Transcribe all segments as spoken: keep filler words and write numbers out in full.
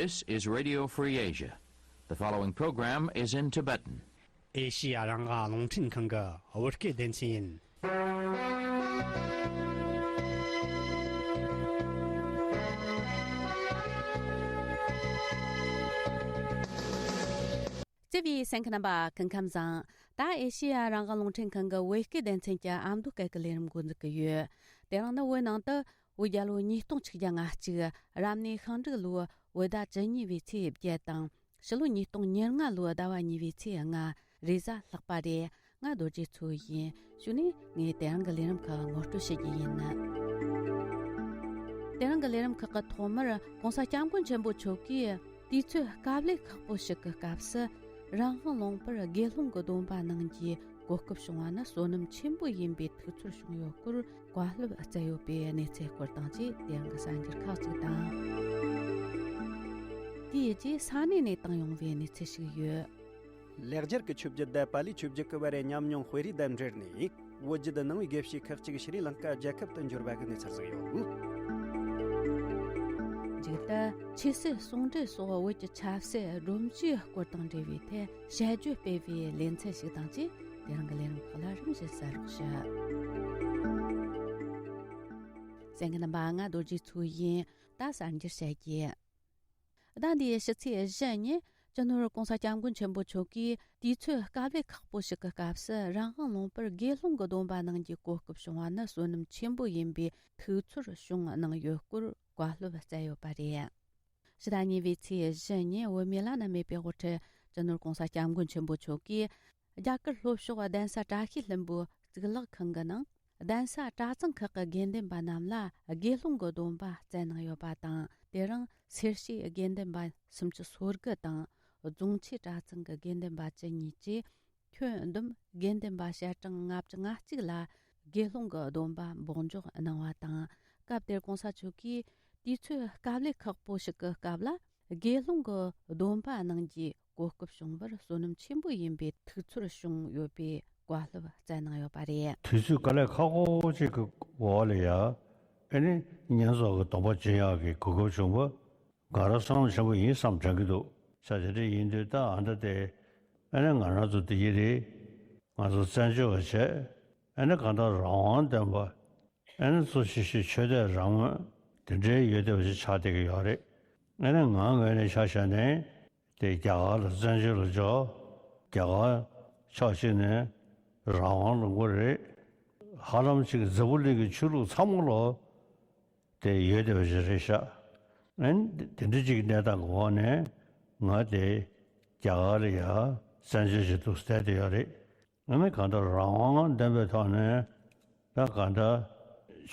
This is Radio Free Asia. The following program is in Tibetan. ཨེ་ཤི་ཡ་རང་དབང་རླུང་འཕྲིན་ཁང་གི་བོད་སྐད་སྡེ་ཚན་ཡིན། བརྩེ་བའི་གསན་མཁན་རྣམ་པ་སྐུ་ཁམས་བཟང་། ད་ཨེ་ཤི་ཡ་རང་དབང་རླུང་འཕྲིན་ཁང་གི་བོད་སྐད་སྡེ་ཚན་གྱི་ཨ་མདོ་སྐད་ཀྱི་ལས་རིམ་འགོ་འཛུགས་ཀྱི་ཡོད། དེ་རིང་ནི་བོད་ནང་དུ་བོད་རྒྱལ་ལོ་ཉིས་སྟོང་ཆིག་བརྒྱ་ང་གཅིག་རབ་གནས་ཤིང་འབྲུག་ལོའི་བོད་ཟླ་བཅུ་གཉིས་པའི་ཚེས་བརྒྱད་དང་། ཕྱི་ལོ་ཉིས་སྟོང་ཉེར་ལྔ་ལོའི་ཟླ་བ་གཉིས་པའི་ཚེས་ལྔ། རེས་གཟའ་ལྷག་པ་རེད། ང་རྡོ་རྗེ་མཚོ་ཡིན། གཞུག་ནས་ངས་དེ་རིང་གི་ལས་རིམ་ཁག་ངོ་སྤྲོད་བྱེད་རྒྱུ་ཡིན། དེ་རིང་གི་ལས་རིམ་ཁག་གི་ཐོག་མར་༸གོང་ས་༸སྐྱབས་མགོན་ཆེན་པོ་མཆོག་གིས་དུས་ཚོད་དཀའ་ལས་ཁག་པོ་ཞིག་གི་སྐབས་སུ་རང་དབང་ལུང་པར་དགེ་སློང་གི་སྡོམ་པ་གནང་རྒྱུའི་གོ་སྐབས་བྱུང་བ་ནི་བསོད་ནམས་ཆེན་པོ་ཡིན་པའི་ཐུགས་ཚོར་བྱུང་ཡོད་སྐོར་བཀའ་སློབ་སྩལ་ཡོད་པའི་གནས་ཚུལ་སྐོར་དང་བཅས་དེ་རིང་གི་གསར་འགྱུར་ཁག་ཅིག་དང་། དེའི་རྗེས་ས་གནས་ནས་བཏང་ཡོང་བའི་གནས་ཚུལ་ཞིག་ཡོད། ལེགས་སྦྱར་གྱི་ཆོས་བརྒྱུད་དང་པཱ་ལིའི་ཆོས་བརྒྱུད་ཀྱི་བར་རའི་ཉམས་མྱོང་དཔེ་རིས་དང་འབྲེལ་ནས། བོད་བརྒྱུད་ནང་པའི་དགེ་བཤེས་ཁག་ཅིག་ཤྲི་ལངྐ་རྒྱལ་ཁབ་ཏུ་འབྱོར་བ་གི་གནས་ཚུལ་ཟིག་ཡོད། མཇུག་ཏུ་ཆོས་སྲིད་ཟུང་འབྲེལ་སོགས་བོད་ཀྱི་ཆབ་སྲིད་སྒྲོམ་གཞིའི་སྐོར་དང་འབྲེལ་བའི་ཐད་དཔྱད་བརྗོད་སྤེལ་བའི་ལེ་ཚན་ཞིག་དང་བཅས་དེ་རིང་གི་ལས་རིམ་ཁག་ལ་རིམ་བཞིན་གསན་རོགས་ཞུ། གསན་མཁན་རྣམ་པ། ང་རྡོ་རྗེ་མཚོ་ཡིན། ད་གསར་འགྱུར་བཤད་རྒྱུ། ཟླ་འདིའི་ཕྱི་ཚེས་བཞི་ཉིན་སྤྱི་ནོར་༸གོང་ས་༸སྐྱབས་མགོན་ཆེན་པོ་མཆོག་གིས་དུས་ཚོད་དཀའ་ལས་ཁག་པོ་ཞིག་གི་སྐབས་སུ་རང་དབང་ལུང་པར་དགེ་སློང་གི་སྡོམ་པ་གནང་རྒྱུའི་གོ་སྐབས་བྱུང་བ་ནི་བསོད་ནམས་ཆེན་པོ་ཡིན་པའི་ཐུགས་ཚོར་བྱུང་གནང་ཡོད་སྐོར་བཀའ་སློབ་སྩལ་ཡོད་པ་རེད། ཕྱི་ཟླ་གཉིས་པའི་ཚེས་བཞི་ཉིན་བོད་མི་བླ་ན་མེད་པའི་དབུ་ཁྲིད་སྤྱི་ནོར་༸གོང་ས་༸སྐྱབས་མགོན་ཆེན་པོ་མཆོག་གིས་རྒྱ་གར་ལྷོ་ཕྱོགས་གདན་ས་བཀྲ་ཤིས་ལྷུན་པོའི་གཙུག་ལག་ཁང་གི་ནང་གདན་ས་གྲྭ་ཚང་ཁག་གི་དགེ་འདུན་པ་རྣམས་ལ་དགེ་སློང་གི་སྡོམ་པ་སྩལ་གནང་ཡོད་པ་དང་། དེ་རིང་སེར་བྱེས་དགེ་འདུན་པ་སུམ་ཅུ་སོ་དགུ་དང་རྫོང་ཆེ་གྲྭ་ཚང་གི་དགེ་འདུན་པ་བཅུ་གཉིས་བཅས་ཁྱོན་བསྡོམས་དགེ་འདུན་པ་ཞལ་གྲངས་ལྔ་བཅུ་ང་གཅིག་ལ་དགེ་སློང་གི་སྡོམ་པ་འབོགས་འཇོག་གནང་བ་དང་། སྐབས་དེར་༸གོང་ས་མཆོག་གིས་དུས་ཚོད་དཀའ་ལས་ཁག་པོ་ཞིག་གི་སྐབས་ལ་དགེ་སློང་གི་སྡོམ་པ་གནང་རྒྱུའི་གོ་སྐབས་བྱུང་བར་བསོད་ནམས་ཆེན་པོ་ཡིན་པའི་ཐུགས་ཚོར་བྱུང་ཡོད་པའི་བཀའ་སློབ་སྩལ་གནང་ཡོད་པ་རེད། དུས་ཚོད་དཀའ་ལས་ཁག་པོ་ཅིག་གི་འོག་ལ་ཡ། ཨེ་ནི་བསྙེན་རྫོགས་ཀྱི་སྡོམ་པ་སྦྱིན་ཡག་གི་གོ་སྐབས་བྱུང་བ། ང་རང་བསོད་ནམས་ཆེན་པོ་ཡིན་བསམ་དྲན་གྱི་འདུག་ས་དེ་འདྲ་ཡིན་དུས་ད་ཨ་འདྲ་དེ། ཨེ་ནི་ང་རང་ཚོ་དེ་ཡི་རེད། ང་ཚོ་བཙན་བྱོལ་བ་བྱས། ཨེ་ནི་གང་ལྟར་རང་དབང་ལྡན་པ། ཨེ་ནི་འཚོ་ཤེས་ཤེས་ཆོས་དད་རང་མོས་དེ་འདྲའི་ཡོད་བསྡད་པ་ཞིག་ཆགས་བསྡད་ཀྱི་ཡོད་རེད། ཨེ་ནི་ང་ངོས་ནས་ཆ་བཞག་ནས་དེ་རྒྱ་གར་ལ་བཙན་བྱོལ་ལ་འབྱོར། རྒྱ་གར་ཕྱོགས་གཅིག་ནས་རང་དབང་ལུང་པ་རེད། ཧ་ལམ་ཅིག་འཛམ་བུ་གླིང་གི་ཆོས་ལུགས་ཚང་མ་ལོ་དེ་ཡོད་བསྡད་པ་ཞིག་རེད་ཤག་ཨེ་ནི་དེ་འདྲ་ཅིག་གནས་སྟངས་ཀྱི་འོག་ནས་ང་དེ་རྒྱ་གར་ལ་ཡ་བཙན་བྱོལ་ཞིག་འདུག་བསྡད་བསྡད་ཡོད་རེད། ཨ་ནི་གང་ལྟར་རང་དབང་ལྡན་པའི་ཐོག་ནས་ད་གང་ལྟར་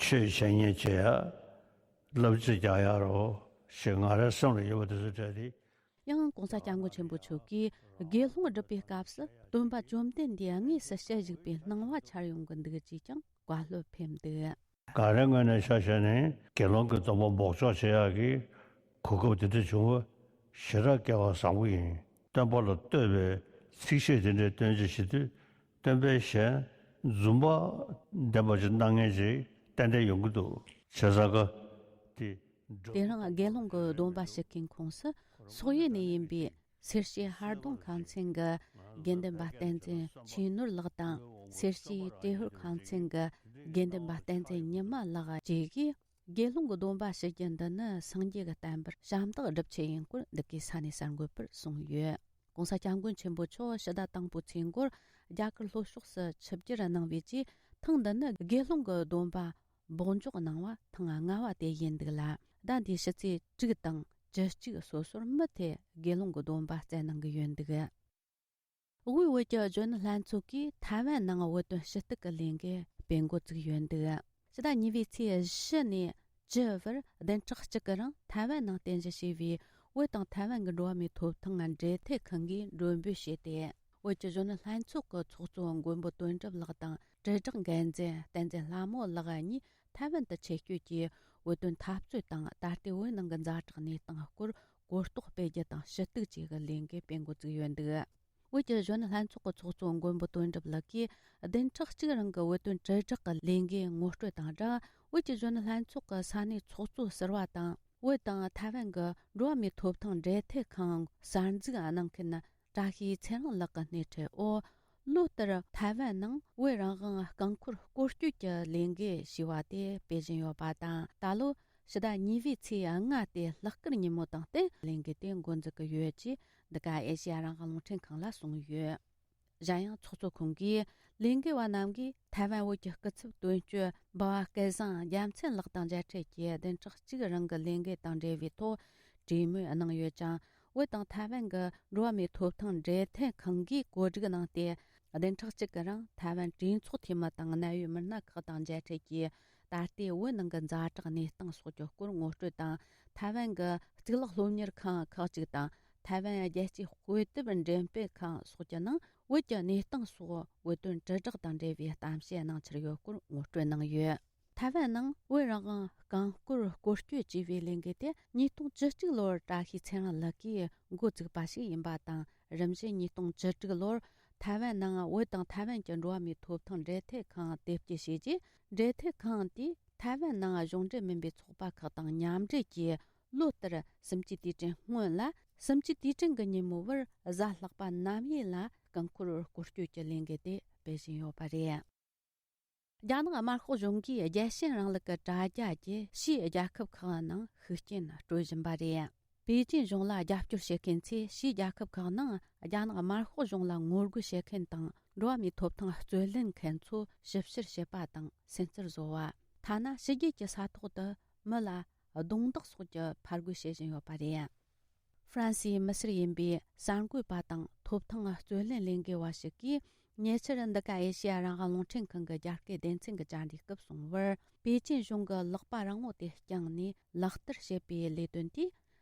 ཆོས་བྱེད་ཉན་བྱེད་ཡ། བསླབ་བྱ་རྒྱག་ཡ་རོ་ཞེས་ང་རའི་སེམས་ལ་ཡོད་པ་དེ་ཚོ་གྲས་དེ། ཡང་༸གོང་ས་༸སྐྱབས་མགོན་ཆེན་པོ་མཆོག་གིས་དགེ་སློང་སྒྲུབ་པའི་སྐབས་སུ་སྟོན་པ་བཅོམ་ལྡན་འདས་དངོས་སུ་ཞལ་བཞུགས་པའི་སྣང་བ་འཆར་ཡོང་གི་འདུག་ཅེས་ཀྱང་བཀའ་སློབ་ཕེབས་འདུག་ང་རའི་ངོས་ནས་ཆ་བཞག་ནས་དགེ་སློང་གི་སྡོམ་པ་འབོགས་ཆོག་བྱེད་ཡག་གི་གོ་སྐབས་དེ་འདྲ་བྱུང་བ་ཞེ་དྲག་སྐལ་བ་བཟང་པོ་ཡིན། སྟོན་པ་ལ་བསྟོད་པའི་ཚིགས་བཅད་དེ་འདྲའི་སྟོན་བྱེད་བྱེད་དུས་སྟོན་པའི་ཞལ་འཛུམ་པ་ལྡན་པ་ཅིག་གནང་མཁན་ཅིག་ཏན་ཏན་ཡོང་གི་འདུག་བྱས་ཙང་ཀ་དེ་དེ་རིང་དགེ་སློང་གི་སྡོམ་པ་ཞུ་མཁན་ཁོངས་སུ་སོག་ཡུལ་ནས་ཡིན་པའི་སེར་བྱེས་ཧར་གདོང་ཁང་ཚན་གྱི་དགེ་འདུན་པ་བསྟན་འཛིན་ཆོས་ནོར་ལགས་དང་། སེར་བྱེས་ཏྲེ་ཧོར་ཁང་ཚན་གྱི་དགེ་འདུན་པ་བསྟན་འཛིན་ཉི་མ་ལགས་བཅས་ཀྱིས་དགེ་སློང་གི་སྡོམ་པ་ཞུ་རྒྱུ་འདི་ནི་སངས་རྒྱས་ཀྱི་བསྟན་པར་ཞབས་འདེགས་སྒྲུབ་ཆེད་ཡིན་སྐོར་འདི་གའི་ས་གནས་གསར་འགོད་པར་གསུངས་ཡོད། ༸གོང་ས་༸སྐྱབས་མགོན་ཆེན་པོ་མཆོག་ཕྱི་ཟླ་དང་པོའི་ཚེས་འགོར་རྒྱ་གར་ལྷོ་ཕྱོགས་སུ་ཆིབས་བསྒྱུར་གནང་བའི་རྗེས། ཐེངས་འདི་ནི་དགེ་སློང་གི་སྡོམ་པ་འབོགས་འཇོག་གནང་བ་ཐེངས་ལྔ་བ་དེ་ཡིན་འདུག་ལ། ཟླ་འདིའི་ཕྱི་ཚེས་དྲུག་དང་བཅུ་གཅིག་སོ་སོར་མུ་མཐུད་དགེ་སློང་གི་སྡོམ་པ་བསྩལ་གནང་གི་ཡོད་འདུག་དབུས་བོད་ཀྱི་གཞོན་ནུ་ལྷན་ཚོགས་ཀྱིས་ཐའེ་ཝན་ནང་བོད་དོན་ཞུ་གཏུག་གི་ལས་འགུལ་སྤེལ་འགོ་བཙུགས་ཡོད་འདུག་ཕྱི་ཟླ་གཉིས་པའི་ཚེས་བཞི་ནས་བཅུ་བར་བདུན་ཕྲག་གཅིག་གི་རིང་ཐའེ་ཝན་ནང་རྟེན་གཞི་བྱས་པའི་བོད་དང་ཐའེ་ཝན་གྱི་འགྲོ་བ་མིའི་ཐོབ་ཐང་འབྲེལ་མཐུད་ཁང་གིས་མགྲོན་འབོད་བྱས་ཏེ། བོད་ཀྱི་གཞོན་ནུ་ལྷན་ཚོགས་ཀྱི་ཚོགས་གཙོ་མགོན་པོ་དོན་གྲུབ་ལགས་དང་དྲིལ་བསྒྲགས་འགན་འཛིན་བསྟན་འཛིན་ལྷ་མོ་ལགས་གཉིས་ཐའེ་ཝན་དུ་ཆེད་བསྐྱོད་ཀྱིས་བོད་དོན་འཐབ་རྩོད་དང་ད་ལྟའི་བོད་ནང་གི་ཛ་དྲག་གནས་སྟངས་སྐོར་གོ་རྟོགས་སྤེལ་རྒྱུ་དང་ཞུ་གཏུག་བཅས་ཀྱི་ལས་འགུལ་སྤེལ་འགོ་བཙུགས་ཡོད་འདུག་བོད་ཀྱི་གཞོན་ནུ་ལྷན་ཚོགས་ཀྱི་ཚོགས་གཙོ་མགོན་པོ་དོན་གྲུབ་ལགས་ཀྱིས་བདུན་ཕྲག་གཅིག་རིང་གི་བོད་དོན་དྲིལ་བསྒྲགས་ཀྱི་ལས་འགུལ་ངོ་སྤྲོད་དང་སྦྲགས། བོད་ཀྱི་གཞོན་ནུ་ལྷན་ཚོགས་ཀྱི་ས་གནས་ཚོགས་གཙོ་ཟུར་པ་དང་ བོད་དང་ཐའེ་ཝན་གྱི་འགྲོ་བ་མིའི་ཐོབ་ཐང་འབྲེལ་མཐུད་ཁང་གསར་འཛུགས་གནང་མཁན་བཀྲ་ཤིས་ཚེ་རིང་ལགས་ཀྱི་སྣེ་ཁྲིད་འོག་ལོ་ལྟར་ཐའེ་ཝན་ནང་བོད་རང་དབང་རྐང་འཁོར་སྐོར་སྐྱོད་ཀྱི་ལས་འགུལ་ཞེས་པ་དེ་སྤེལ་བཞིན་ཡོད་པ་དང་། ད་ལོ་ཕྱི་ཟླ་གཉིས་པའི་ཚེས་ལྔ་སྟེ་ལྷག་དཀར་ཉིན་མོ་དང་བསྟུན་ལས་འགུལ་དེ་འགོ་འཛུགས་ཀྱི་ཡོད་ཅེས་འདི་ག་ཨེ་ཤེ་ཡ་རང་དབང་རླུང་འཕྲིན་ཁང་ལ་གསུངས་ཡོད། གཞན་ཡང་ཚོགས་གཙོ་ཁོང་གིས་ལས་འགུལ་བ་རྣམས་ཀྱིས་ཐའེ་ཝན་བོད་ཀྱི་སྐུ་ཚབ་དོན་གཅོད་འབའ་བ་སྐལ་བཟང་རྒྱལ་མཚན་ལགས་དང་མཇལ་འཕྲད་ཀྱིས་བདུན་ཕྲག་གཅིག་རིང་གི་ལས་འགུལ་དང་འབྲེལ་བའི་ཐོག་གྲོས་མོལ་གནང་ཡོད་ཅིང་། བོད་དང་ཐའེ་ཝན་གྱི་འགྲོ་བ་མིའི་ཐོབ་ཐང་འབྲེལ་མཐུད་ཁང་གིས་གོ་སྒྲིག་གནང་སྟེ། བདུན་ཕྲག་གཅིག་གི་རིང་ཐའེ་ཝན་གྲོས་ཚོགས་འཐུས་མི་དང་གནད་ཡོད་མི་སྣ་ཁག་དང་མཇལ་འཕྲད་ཀྱིས། ད་ལྟའི་བོད་ནང་གི་ཛ་དྲག་གནས་སྟངས་སོགས་ཀྱི་སྐོར་ངོ་སྤྲོད་དང་། ཐའེ་ཝན་གྱི་གཙུག་ལག་སློབ་གཉེར་ཁང་ཁག་ཅིག་དང་། ཐའེ་ཝན་རྒྱལ་སྤྱིའི་དཔེ་དེབ་འགྲེམས་སྤེལ་ཁང་སོགས་ཀྱི་ནང་བོད་ཀྱི་གནས་སྟངས་སོགས་བོད་དོན་དྲིལ་བསྒྲགས་དང་འབྲེལ་བའི་གཏམ་བཤད་གནང་འཆར་ཡོད་སྐོར་ངོ་སྤྲོད་གནང་ཡོད། ཐའེ་ཝན་ནང་བོད་རང་དབང་རྐང་འཁོར་སྐོར་སྐྱོད་ཅེས་པའི་ལས་འགུལ་དེ་ཉིས་སྟོང་བཅུ་གཅིག་ལོར་བཀྲ་ཤིས་ཚེ་རིང་ལགས་ཀྱིས་འགོ་བཙུགས་པ་ཞིག་ཡིན་པ་དང་། རིམ་བཞིན་ཉིས་སྟོང་བཅུ་དྲུག་ལོར་ཐའེ་ཝན་ནང་བོད་དང་ཐའེ་ཝན་གྱི་འགྲོ་བ་མིའི་ཐོབ་ཐང་འབྲེལ་མཐུད་ཁང་དེབ་སྐྱེལ་བྱས་རྗེས། འབྲེལ་མཐུད་ཁང་དེས་ཐའེ་ཝན་ནང་གཞུང་འབྲེལ་མིན་པའི་ཚོགས་པ་ཁག་དང་མཉམ་འབྲེལ་གྱིས་ལོ་ལྟར་གསུམ་བཅུའི་དུས་དྲན་སྔོན་ལ། གསུམ་བཅུའི་དུས་དྲན་གྱི་ཉིན་མོའི་བར་གཟའ་ལྷག་པ་ནམ་ཡིན་ལ་རྐང་འཁོར་སྐོར་སྐྱོད་ཀྱི་ལས་འགུལ་དེ་སྤེལ་བཞིན་ཡོད་པ་རེད། རྒྱ་ནག་དམར་ཤོག་གཞུང་གིས་རྒྱལ་ཞེན་རིང་ལུགས་ཀྱི་དྲ་རྒྱ་བརྒྱུད་ཕྱིའི་རྒྱལ་ཁབ་ཁག་ནང་ཤུགས་རྐྱེན་སྤྲོད་བཞིན་པ་རེད། པེ་ཅིན་གཞུང་ལ་རྒྱབ་སྐྱོར་བྱེད་མཁན་ཚོས་ཕྱིའི་རྒྱལ་ཁབ་ཁག་ནང་རྒྱ་ནག་དམར་ཤོག་གཞུང་ལ་ངོ་རྒོལ་བྱེད་མཁན་དང་འགྲོ་བ་མིའི་ཐོབ་ཐང་རྩོད་ལེན་མཁན་ཚོ་ཞིབ་བཤེར་བྱེད་པ་དང་སེམས་ཚོར་བཟོ་བ། ཐ་ན་ཕྱི་རྒྱལ་གྱི་ས་ཐོག་ཏུ་མི་ལ་རྡུང་རྡེག་སོགས་ཀྱི་ཕར་རྒོལ་བྱེད་བཞིན་ཡོད་པ་རེད། ཧྥ་རན་སིའི་མི་སེར་ཡིན་པའི་གསར་འགོད་པ་དང་ཐོབ་ཐང་རྩོད་ལེན་ལས་འགུལ་བ་ཞིག་གིས། ཉེ་ཆར་འདི་ག་ཨེ་ཤེ་ཡ་རང་དབང་རླུང་འཕྲིན་ཁང་གི་རྒྱ་སྐད་སྡེ་ཚན་གྱི་བཅར་འདྲིའི་སྐབས་གསུངས་པར། པེ་ཅིན་གཞུང་གི་ལག་པ་རིང་བོ་དེ་བརྐྱངས་ནས་ལག་བསྟར་བྱེད་པའི་ལས་དོན་དེས།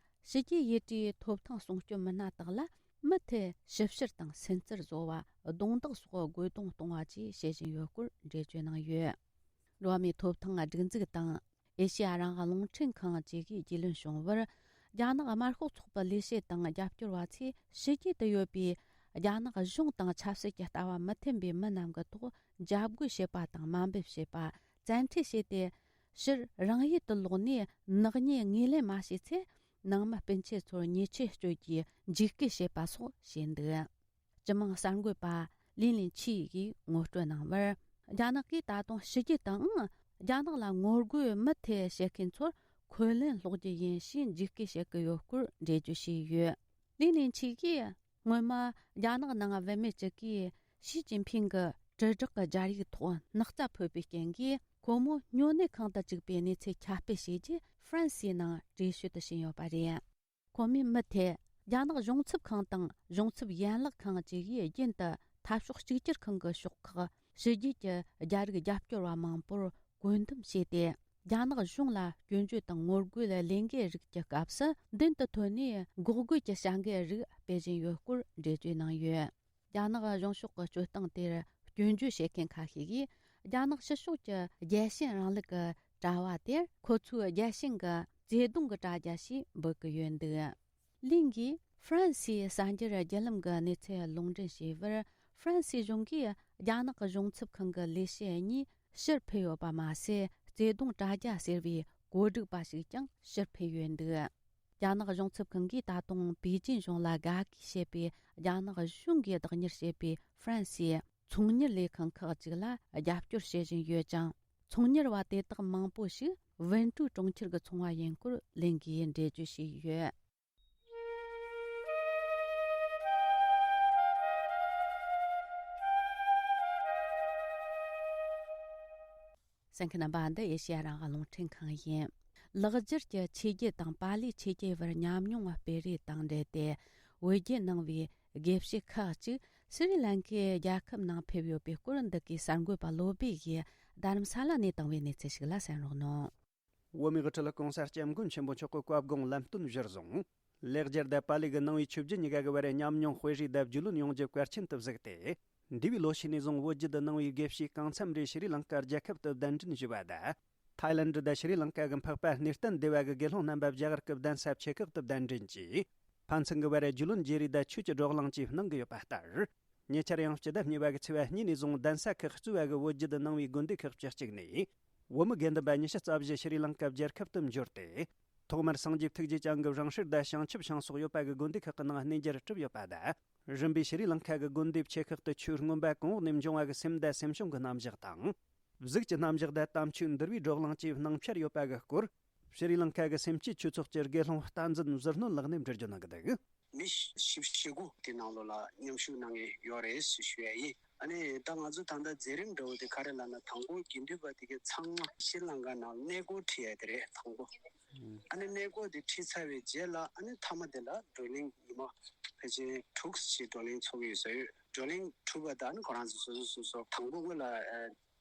ཕྱི་རྒྱལ་ཡུལ་གྲུའི་ཐོབ་ཐང་སྲུང་སྐྱོབ་མི་སྣ་དག་ལ་མུ་མཐུད་ཞིབ་བཤེར་དང་སེམས་ཚོར་བཟོ་བ། རྡུང་རྡེག་སོགས་རྒོལ་རྡུང་གཏོང་བ་བཅས་བྱེད་བཞིན་ཡོད་སྐོར་འགྲེལ་བརྗོད་གནང་ཡོད། འགྲོ་བ་མིའི་ཐོབ་ཐང་སྒྲིག་འཛུགས་དང་། ཨེ་ཤེ་ཡ་རང་དབང་རླུང་འཕྲིན་ཁང་བཅས་ཀྱིས་རྒྱུས་ལོན་བྱུང་བར། རྒྱ་ནག་དམར་ཤོག་ཚོགས་པའི་ལས་བྱེད་དང་རྒྱབ་སྐྱོར་བ་ཚོས་ཕྱི་རྒྱལ་དུ་ཡོད་པའི་རྒྱ་ནག་གཞུང་དང་ཆབ་སྲིད་ཀྱི་ལྟ་བ་མི་མཐུན་པའི་མི་རྣམས་ཀྱི་ཐོག་འཇབ་རྒོལ་བྱེད་པ་དང་དམའ་འབེབས་བྱེད་པ། བཙན་ཁྲིད་བྱས་ཏེ། ཕྱིར་རང་ཡུལ་དུ་ལོག་ནས་ནག་ཉེས་ངོས་ལེན་མ་བྱས་ཚེ། ནང་མི་སྤུན་མཆེད་ཚོར་ཉེས་ཆད་གཅོད་རྒྱུའི་འཇིགས་སྐུལ་བྱེད་པ་སོགས་བྱས་འདུག་སྤྱི་དམངས་གསར་འགོད་པ་ལིན་ལིན་ཆི་ཡིས་ངོ་སྤྲོད་གནང་བར། རྒྱ་ནག་གིས་ད་དུང་ཕྱི་རྒྱལ་དུའང་རྒྱ་ནག་ལ་ངོ་རྒོལ་མུ་མཐུད་བྱེད་མཁན་ཚོར་འཁོན་ལན་སློག་རྒྱུ་ཡིན་ཞེས་འཇིགས་སྐུལ་བྱེད་ཀྱི་ཡོད་སྐོར་འགྲེལ་བརྗོད་བྱས་ཡོད། ལིན་ལིན་ཆི་ཡིས་སྔོན་མ་རྒྱ་ནག་ནང་བུད་མེད་ཅིག་གིས་ཞི་ཅིན་ཕིང་གི་དྲིལ་བསྒྲགས་ཀྱི་སྦྱར་ཡིག་ཐོག་སྣག་ཚ་ཕོད་པའི་རྐྱེན་གྱིས། ཁོ་མོ་སྨྱོ་ནད་ཁང་དུ་བཅུག་པའི་གནས་ཚུལ་ཁྱབ་སྤེལ་བྱས་རྗེས། ཧྥ་རན་སིའི་ནང་བྲོས་བྱོལ་དུ་ཕྱིན་ཡོད་པ་རེད། ཁོ་མོས་མུ་མཐུད། རྒྱ་ནག་གཞུང་ཚབ་ཁང་དང་གཞུང་ཚབ་ཡན་ལག་ཁང་བཅས་ཀྱིས་རྒྱུན་དུ་འཐབ་ཕྱོགས་གཅིག་གྱུར་ཁང་གི་ཤོག་ཁག་ཕྱི་རྒྱལ་གྱི་རྒྱ་རིགས་རྒྱབ་སྐྱོར་བ་མང་པོར་བཀོད་འདོམས་བྱས་ཏེ། རྒྱ་ནག་གཞུང་ལ་སྐྱོན་བརྗོད་དང་ངོ་རྒོལ་ལས་འགུལ་རིགས་ཀྱི་སྐབས་སུ། མདུན་དུ་ཐོན་ནས་འགོག་རྒོལ་གྱི་བྱ་འགུལ་རིགས་སྤེལ་བཞིན་ཡོད་སྐོར་འགྲེལ་བརྗོད་གནང་ཡོད། རྒྱ་ནག་གཞུང་ཕྱོགས་ཀྱི་སྤྱོད་སྟངས་དེར་སྐྱོན་བརྗོད་བྱེད་མཁན་ཁ་ཤས་ཀྱིས། རྒྱ་ནག་ཕྱི་ཕྱོགས་ཀྱི་རྒྱལ་ཞེན་རིང་ལུགས་ཀྱི་དྲ་བ་དེར། ཁོ་ཚོའི་རྒྱལ་ཞེན་གྱི་བརྩེ་དུང་གི་དྲ་རྒྱ་ཞེས་འབོད་ཀྱི་ཡོད་འདུག་ལིན་གྱིས་ཧྥ་རན་སིའི་གསར་འགྱུར་བརྒྱུད་ལམ་གྱི་གནས་ཚུལ་ལུང་འདྲེན་བྱས་པར། ཧྥ་རན་སིའི་གཞུང་གིས་རྒྱ་ནག་གཞུང་ཚབ་ཁང་གི་ལས་བྱེད་གཉིས་ཕྱིར་ཕུད་ཡོད་པ་མ་ཟད། བརྩེ་དུང་དྲ་རྒྱ་ཟེར་བའི་གོ་སྒྲིག་པ་ཞིག་ཀྱང་ཕྱིར་ཕུད་ཡོད་འདུག་རྒྱ་ནག་གཞུང་ཚབ་ཁང་གིས་ད་དུང་པེ་ཅིན་གཞུང་ལ་དགའ་གུས་བྱེད་པའི་རྒྱ་ནག་གཞུང་གིས་བདག་གཉེར་བྱེད་པའི་ཧྥ་རན་སིའི་ཚོང་གཉེར་ལས་ཁང་ཁག་ཅིག་ལ་རྒྱབ་སྐྱོར་བྱེད་བཞིན་ཡོད་ཅིང་། ཚོང་གཉེར་བ་དེ་དག་མང་པོ་ཞིག་ཝུན་ཀྲུའུ་གྲོང་ཁྱེར་གྱི་ཚོང་བ་ཡིན་སྐོར་ལིན་གྱིས་འགྲེལ་བརྗོད་བྱས་ཡོད། གསན་མཁན་རྣམ་པ། འདི་ཨེ་ཤེ་ཡ་རང་དབང་རླུང་འཕྲིན་ཁང་ཡིན། ལེགས་སྒྱུར་གྱི་ཆོས་བརྒྱུད་དང་པཱ་ལིའི་ཆོས་བརྒྱུད་བར་ཉམས་མྱོང་སྤེལ་རེས་དང་འབྲེལ་ཏེ། བོད་བརྒྱུད་ནང་བའི་དགེ་བཤེས་ཁག་ཅིག་སི་རི་ལང་ཀའི་རྒྱལ་ཁབ་ནང་ཕེབས་ཡོད་པའི་སྐོར། འདི་གའི་གསར་འགོད་པ་བློ་བྷེ་ཡིས་རྡ་རམ་ས་ལ་ནས་བཏང་བའི་གནས་ཚུལ་ཞིག་ལ་གསན་རོགས་གནང་། བོད་མིའི་དབུ་ཁྲིད་༸གོང་ས་༸སྐྱབས་མགོན་ཆེན་པོ་མཆོག་གི་བཀའ་དགོངས་ལམ་སྟོན་གཞིར་བཟུང་། ལེགས་སྦྱར་དང་པཱ་ལི་གི་ནང་པའི་ཆོས་བརྒྱུད་གཉིས་ཀ་གི་བར་ཉམས་མྱོང་སྤེལ་རེས་དང་རྒྱུས་ལོན་ཡོང་རྒྱུ་གལ་ཆེན་དུ་གཟིགས་ཏེ། འདས་པའི་ལོ་ཤས་ནས་བཟུང་བོད་བརྒྱུད་དུ་ནང་པའི་དགེ་བཤེས་གང་འཚམ་རེ་ཤྲི་ལང་ཀ་རྒྱལ་ཁབ་ཏུ་གདན་འདྲེན་ཞུས་པ་དང་། ཐའི་ལན་ཌི་དང་ཤྲི་ལང་ཀ་གི་འཕགས་པ་གནས་བརྟན་སྡེ་བ་གི་དགེ་སློང་རྣམ་པ་རྒྱ་གར་གྱི་གདན་ས་ཆེ་ཁག་ཏུ་གདན་འདྲེན་གྱིས། ཕན་ཚུན་གྱི་བར་རྒྱུས་ལོན་བརྗེ་རེས་དང་ཆོས་ཀྱི་བགྲོ་གླེང་བཅས་གནང་གི་ཡོད་པ་ལྟར། ཉེ་ཆར་ཡང་སྤྱི་ཟླ་གཉིས་པ་གི་ཚེས་པ་གཉིས་ནས་བཟུང་གདན་ས་ཁག་གཙོས་པ་གི་བོད་བརྒྱུད་དུ་ནང་པའི་དགོན་སྡེ་ཁག་བཅུ་གཅིག་ནས། བོད་མི་དགེ་འདུན་པ་ཉི་ཤུ་རྩ་བཞི་ཤྲི་ལང་ཀ་རྒྱལ་ཁབ་ཏུ་འབྱོར་ཏེ། ཐོག་མར་སངས་རྒྱས་ཐུགས་རྗེ་ཅན་གྱི་རང་སྲིད་དང་བྱང་ཆུབ་བྱང་སོགས་ཡོད་པ་གི་དགོན་སྡེ་ཁག་གི་ནང་གནས་མཇལ་གྲུབ་ཡོད་པ་དང་། རིམ་པས་ཤྲི་ལང་ཀ་གི་དགོན་སྡེ་ཆེ་ཁག་ཏུ་ཆོས་མངོན་པ་གོང་འོག་ནས་འབྱུང་བ་གི་སེམས་དང་སེམས་བྱུང་གི་རྣམ་གཞག་དང་། གཟུགས་ཀྱི་རྣམ་གཞག་དང་དམ་ཆོས་འདུལ་བའི་བགྲོ་གླེང་བཅས་སྣང་འཆར་ཡོད་པ་གི་སྐོར། ཤྲི་ལང་ཀ་གི་སེམས་བསྐྱེད་ཆོས་ཚོགས་ཀྱི་དགེ་སློང་བསྟན་འཛིན་ཟུར་སྣོན་ལགས་ནས་འགྲེལ་བརྗོད་གནང་གི་འདུག། མི་བཞི་བཅུ་ཞེ་དགུ་དེ་ནང་ལོགས་ལ་མཉམ་ཞུགས་གནང་མཁན་ཡོད་རེད་ཞུ་ཞུ་ཡ་ཡིན། ཨ་ནི་ད་ང་ཚོ་ད་ལྟ་མཛད་རིམ་འདྲ་བོ་དེ་ག་རེ་ལབ་ན། དང་པོ་དགེ་འདུན་པ་དེ་གའི་ཚང་མ་ཤྲི་ལང་ཀ་ནང་གནས་སྐོར་ཁྲིད་ཡ་དེ་རེད་དང་པོ། ཨ་ནི་གནས་སྐོར་དེ་ཁྲིད་ཚར་བའི་རྗེས་ལ་ཨ་ནི་མཐའ་མ་དེ་ལ་བགྲོ་གླེང་ཉི་མ་ཕལ་ཆེར་དྲུག་ཅིག་བགྲོ་གླེང་ཚོགས་ཀྱི་ཡོད་ས་ཡོད། བགྲོ་གླེང་གྲུབ་པ་དང་ཨ་ནི་ཁོ་རང་ཚོ་སོ་སོ་སོ་སོ་དང་པོ་སྔོན་ལ་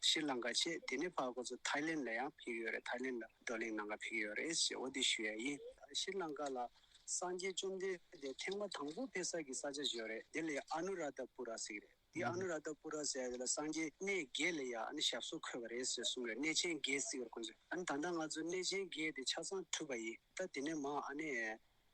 ཤྲི་ལང་ཀ་བྱས། དེ་ནས་ཕར་ཁོ་ཚོ་ཐའི་ལེན་ལ་ཡང་ཕེབས་ཀྱི་ཡོད་རེད། ཐའི་ལེན་ལ་བགྲོ་གླེང་གནང་ག་ཕེབས་ཀྱི་ཡོད་རེད་ཞེས་འོ་དེ་ཞུ་ཡ་ཡིན། ཤྲི་ལང་ཀ་ལ་སངས་རྒྱས་བཅོམ་ལྡན་འདས་ཐེངས་མ་དང་པོ་ཕེབས་ས་གི་ས་ཆ་ཞིག་ཡོད་རེད། དེ་ལ་ཨ་ནུ་རཱ་དྷ་པུ་ར་ཟེར་གི་རེད། དེ་ཨ་ནུ་རཱ་དྷ་པུ་ར་ཟེར་ཡ་དེ་ལ་སངས་རྒྱས་གནས་བརྒྱད་ལ་ཡ་ཨ་ནི་ཞབས་སོར་འཁོད་པ་རེད་ཟེར་གསུངས་རེད། གནས་ཆེན་བརྒྱད་ཟེར་གི་རེད་ཁོང་ཚོས། ཨ་ནི་ད་ལྟ་ང་ཚོ་གནས་ཆེན་བརྒྱད་དེ་ཆ་ཚང་གྲུབ་པ་ཡིན། ད་དེ་ནས་མ་ཨ་ནི་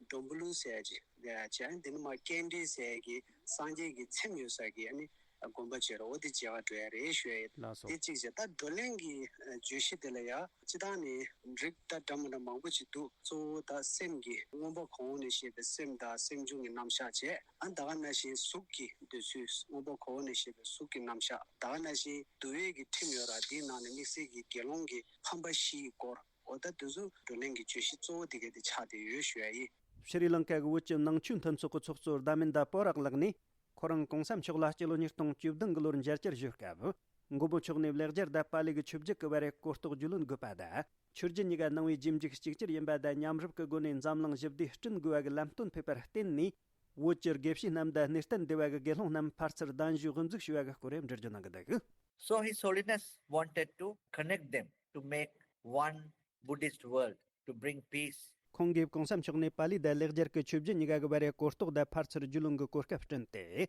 འགྲོན་པོ་ལུ་ཟེར་ཡ་ཅིག་ལ་ཡ་བྱས། ཨ་ནི་དེ་ནས་མ་ཀན་ཌི་ཟེར་ཡ་གི་སངས་རྒྱས་ཀྱི་ཚེམས་ཡོད་ས་གི་ཨ་ནི་དགོན་པ་བྱས་རོགས་འོ་དེ་མཇལ་བ་འགྲོ་ཡ་རེད་ཞུ་ཡ་ཡིན། ལགས་སོ། དེ་གཅིག་བྱས། ད་བགྲོ་གླེང་གི་བརྗོད་གཞི་དེ་ལ་ཡ་སྤྱི་བཏང་ནས་རིགས་ད་འདྲ་མི་འདྲ་མང་པོ་ཅིག་འདུག། གཙོ་བོ་ད་སེམས་ཀྱི་མངོན་པ་གོང་འོག་ནས་བཤད་པའི་སེམས་དང་སེམས་བྱུང་གི་རྣམ་གཞག་བྱས། ཨ་ད་ག་ནང་བཞིན་གཟུགས་ཀྱི་འདོད་ཚུལ། མངོན་པ་གོང་འོག་ནས་བཤད་པའི་གཟུགས་ཀྱི་རྣམ་གཞག། ད་ག་ནང་བཞིན་འདུལ་བའི་གི་ཁྲིམས་ཡོད་ར། དེའི་ནང་ནས་དམིགས་བསལ་གྱི་དགེ་སློང་གི་ཕམ་པ་བཞིའི་སྐོར། འོ་ད་དེ་ཚོ་བགྲོ་གླེང་གི་བརྗོད་གཞི་གཙོ་བོ་དེ་ག་དེ་ཆགས་བསྡད་ཡོད་ཞུ་ཡ་ཡིན། ཤྲི་ལང་ཀ་གི་བོད་ཀྱི་ནང་ཆོས་མཐུན་ཚོགས་ཀྱི་ཚོགས་གཙོ་རྡ་མན་ད་པོ་རག་ལགས་ནས། ཁོ་རང་གོང་ས་མཆོག་ལ་སྤྱི་ལོ་ཉིས་སྟོང་བཅུ་བདུན་གྱི་ལོར་མཇལ་བཅར་ཞུས་སྐབས། མགོན་པོ་མཆོག་ནས་ལེགས་སྦྱར་དང་པཱ་ལི་གི་ཆོས་བརྒྱུད་ཀྱི་བར་གོ་རྟོགས་རྒྱུས་ལོན་དགོས་པ་དང་། ཆོས་བརྒྱུད་གཉིས་ཀ་ནང་པའི་རྗེས་འཇུག་གཅིག་གྱུར་ཡིན་པ་དང་། མཉམ་རུབ་ཀྱི་སྒོ་ནས་འཛམ་གླིང་ཞི་བདེ་བསྐྲུན་དགོས་པ་གི་ལམ་སྟོན་ཕེབས་པར་བརྟེན་ནས། བོད་ཀྱི་དགེ་བཤེས་རྣམས་དང་གནས་བརྟན་སྡེ་བ་གི་དགེ་སློང་རྣམས་ཕར་ཚུར་གདན་ཞུ་དབུ་འཛུགས་ཞུ་བ་གི་སྐོར་འགྲེལ་བརྗོད་གནང་གི་འདུག། So His Holiness wanted to connect them to make one Buddhist world, to bring peace. ཁོང་གིས་གོང་ས་མཆོག་ནས་པཱ་ལི་དང་ལེགས་སྦྱར་གྱི་ཆོས་བརྒྱུད་གཉིས་ཀ་གི་བར་གོ་རྟོགས་དང་ཕར་ཚུར་རྒྱུས་ལོན་གྱི་གོ་སྐབས་བསྐྲུན་ཏེ།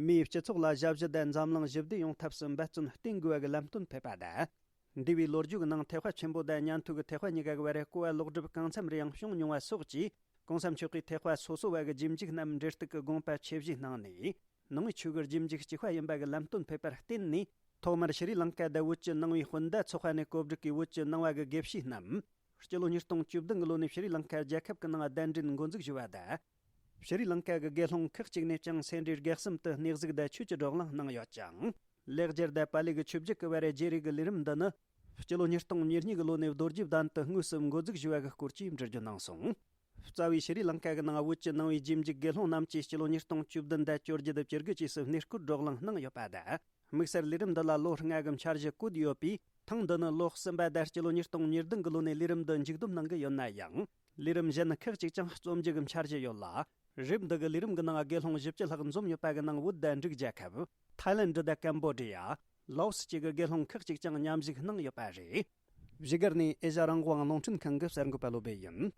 མིའི་སྤྱི་ཚོགས་ལ་ཞབས་ཞུ་དང་འཛམ་གླིང་ཞི་བདེ་ཡོང་ཐབས་སུ་འབད་བརྩོན་བསྟེན་དགོས་པ་གི་ལམ་སྟོན་ཕེབས་པ་དང་། འདས་པའི་ལོ་རྒྱུས་ཀྱི་ནང་ཐེག་པ་ཆེན་པོ་དང་ཉན་ཐོས་ཀྱི་ཐེག་པ་གཉིས་ཀ་གི་བར་གོ་བ་ལོག་སྒྲུབ་གང་འཚམ་རེ་ཡང་བྱུང་མྱོང་བ་སོགས་ཀྱིས། གོང་ས་མཆོག་གིས་ཐེག་པ་སོ་སོ་བ་གི་རྗེས་འཇུག་རྣམས་འབྲེལ་གཏུག་གི་དགོངས་པ་ཆེ་བཞེས་གནང་ནས། ནང་པའི་ཆོས་ཀྱི་རྗེས་འཇུག་གཅིག་པ་ཡིན་པ་གི་ལམ་སྟོན་ཕེབས་པར་བརྟེན་ནས། ཐོག་མར་ཤྲི་ལང་ཀ་དང་བོད་ཀྱི་ནང་པའི་སྤུན་ཟླ་ཚོགས་པ་ནས་གོ་སྒྲིག་གིས་བོད་ཀྱི་ནང་པ་གི་དགེ་བཤེས་རྣམས། སྤྱི་ལོ་ཉིས་སྟོང་བཅུ་བདུན་གྱི་ལོ་ནས་ཤྲི་ལང་ཀ་རྒྱལ་ཁབ་ཀྱི་ནང་གདན་འདྲེན་འགོ་འཛུགས་ཞུས་པ་དང་། ཤྲི་ལང་ཀ་གི་དགེ་སློང་ཁག་ཅིག་ནས་ཀྱང་སེ་འབྲས་དགེ་གསུམ་དུ་གནས་གཟིགས་དང་ཆོས་ཀྱི་བགྲོ་གླེང་གནང་ཡོད་ཅིང་། ལེགས་སྦྱར་དང་པཱ་ལི་གི་ཆོས་བརྒྱུད་ཀྱི་བར་བརྗེ་རེས་ཀྱི་ལས་རིམ་འདི་ནི། སྤྱི་ལོ་ཉིས་སྟོང་ཉེར་གཉིས་ཀྱི་ལོ་ནས་རྡོ་རྗེ་གདན་དུ་དངོས་སུ་འགོ་འཛུགས་ཞུས་པ་གི་སྐོར་བཅས་འགྲེལ་བརྗོད་གནང་སོང་། རྩ་བའི་ཤྲི་ལང་ཀ་གི་ནང་བོད་ཀྱི་ནང་པའི་རྗེས་འཇུག་དགེ་སློང་རྣམས་ཀྱིས་སྤྱི་ལོ་ཉིས་སྟོང་བཅུ་བདུན་དང་བཅོ་བརྒྱད་བཅུ་དགུ་བཅས་སུ་གནས་སྐོར་བགྲོ་གླེང་གནང་ཡོད་པ་དང་། དམིགས་བསལ་ལས་རིམ་འདི་ལ་ལོ་ལྔ་གི་འཆར་གཞི་བཀོད་ཡོད་པས། ཐེངས་འདི་ནི་ལོ་གསུམ་པ་དང་སྤྱི་ལོ་ཉིས་སྟོང་ཉེར་བདུན་གྱི་ལོ་ནས་ལས་རིམ་འདི་མཇུག་བསྡོམས་གནང་གི་ཡོད་ན་ཡང་། ལས་རིམ་གཞན་ཁག་ཅིག་ཀྱང་རྩོམ་རྒྱུ་གི་འཆར་གཞི་ཡོད་ལ། རིམ་འདི་གི་ལས་རིམ་གྱི་ནང་དགེ་སློང་བཞི་བཅུ་ལྷག་འཛོམས་ཡོད་པ་གི་ནང་བོད་དང་འབྲུག་རྒྱལ་ཁབ། ཐའི་ལེན་ཌི་དང་ཀམ་བོ་ཌི་ཡ། ལའོ་སི་བཅས་ཀྱི་དགེ་སློང་ཁག་ཅིག་ཀྱང་མཉམ་ཞུགས་གནང་ཡོད་པ་རེད། བཞུགས་སྒར་ནས་ཨེ་ཤ་རང་དབང་རླུང་འཕྲིན་ཁང་གི་གསར་འགོད་པ་བློ་བྷེ་ཡིན།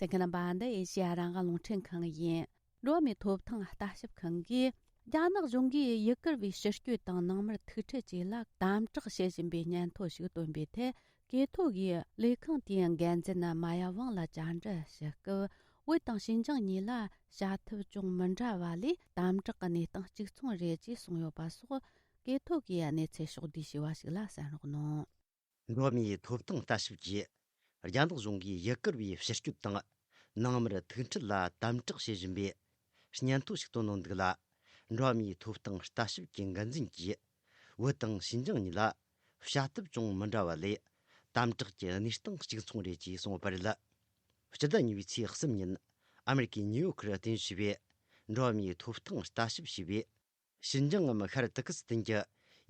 གསན་མཁན་རྣམ་པ། འདི་ཨེ་ཤེ་ཡ་རང་དབང་རླུང་འཕྲིན་ཁང་ཡིན། འགྲོ་བ་མིའི་ཐོབ་ཐང་ལྟ་ཞིབ་ཁང་གིས། རྒྱ་ནག་གཞུང་གིས་ཡུ་གུར་བའི་ཕྱིར་སྐྱོད་དང་ནང་མིར་ཐུག་འཕྲད་བཅས་ལ་དམ་དྲག་བྱེད་བཞིན་པའི་སྙན་ཐོ་ཞིག་བཏོན་པའི་ཐད། ཀེ་ཐོ་གིས་ལས་ཁང་དེའི་འགན་འཛིན་མ་ཡ་ཝང་ལ་བཅར་འདྲི་ཞུ་སྐབས། བོད་དང་ཞིན་ཅང་གཉིས་ལ་བྱ་ཐབས་ཅུང་མི་འདྲ་བ་ལས་དམ་དྲག་གི་གནས་སྟངས་གཅིག་མཚུངས་རེད་ཅེས་གསུངས་ཡོད་པ་སོགས། ཀེ་ཐོ་གིས་གནས་ཚུལ་ཕྱོགས་བསྡུས་ཞུས་པ་ཞིག་ལ་གསན་རོགས་གནང་། འགྲོ་བ་མིའི་ཐོབ་ཐང་ལྟ་ཞིབ་ཀྱིས། རྒྱ་ནག་གཞུང་གིས་ཡུ་གུར་བའི་ཕྱིར་སྐྱོད་དང་། ནང་མིར་ཐུག་འཕྲད་ལ་དམ་དྲག་བྱེད་བཞིན་པའི་སྙན་ཐོ་ཞིག་བཏོན་གནང་འདུག་ལ། འགྲོ་བ་མིའི་ཐོབ་ཐང་ལྟ་ཞིབ་ཀྱི་འགན་འཛིན་གྱིས། བོད་དང་ཞིན་ཅང་གཉིས་ལ་བྱ་ཐབས་ཅུང་མི་འདྲ་བ་ལས། དམ་དྲག་གི་གནས་སྟངས་གཅིག་མཚུངས་རེད་ཅེས་གསུངས་པ་རེད། སྤྱི་ཟླ་གཉིས་པའི་ཚེས་གསུམ་ཉིན། ཨ་མེ་རི་ཀའི་ནིའུ་ཡོག་གིར་རྟེན་གཞི་བྱས་པའི་འགྲོ་བ་མིའི་ཐོབ་ཐང་ལྟ་ཞིབ་བྱས་པའི། ཞིན་ཅང་ངམ་ཤར་ཏུར་ཀི་སི་ཐན་གྱི་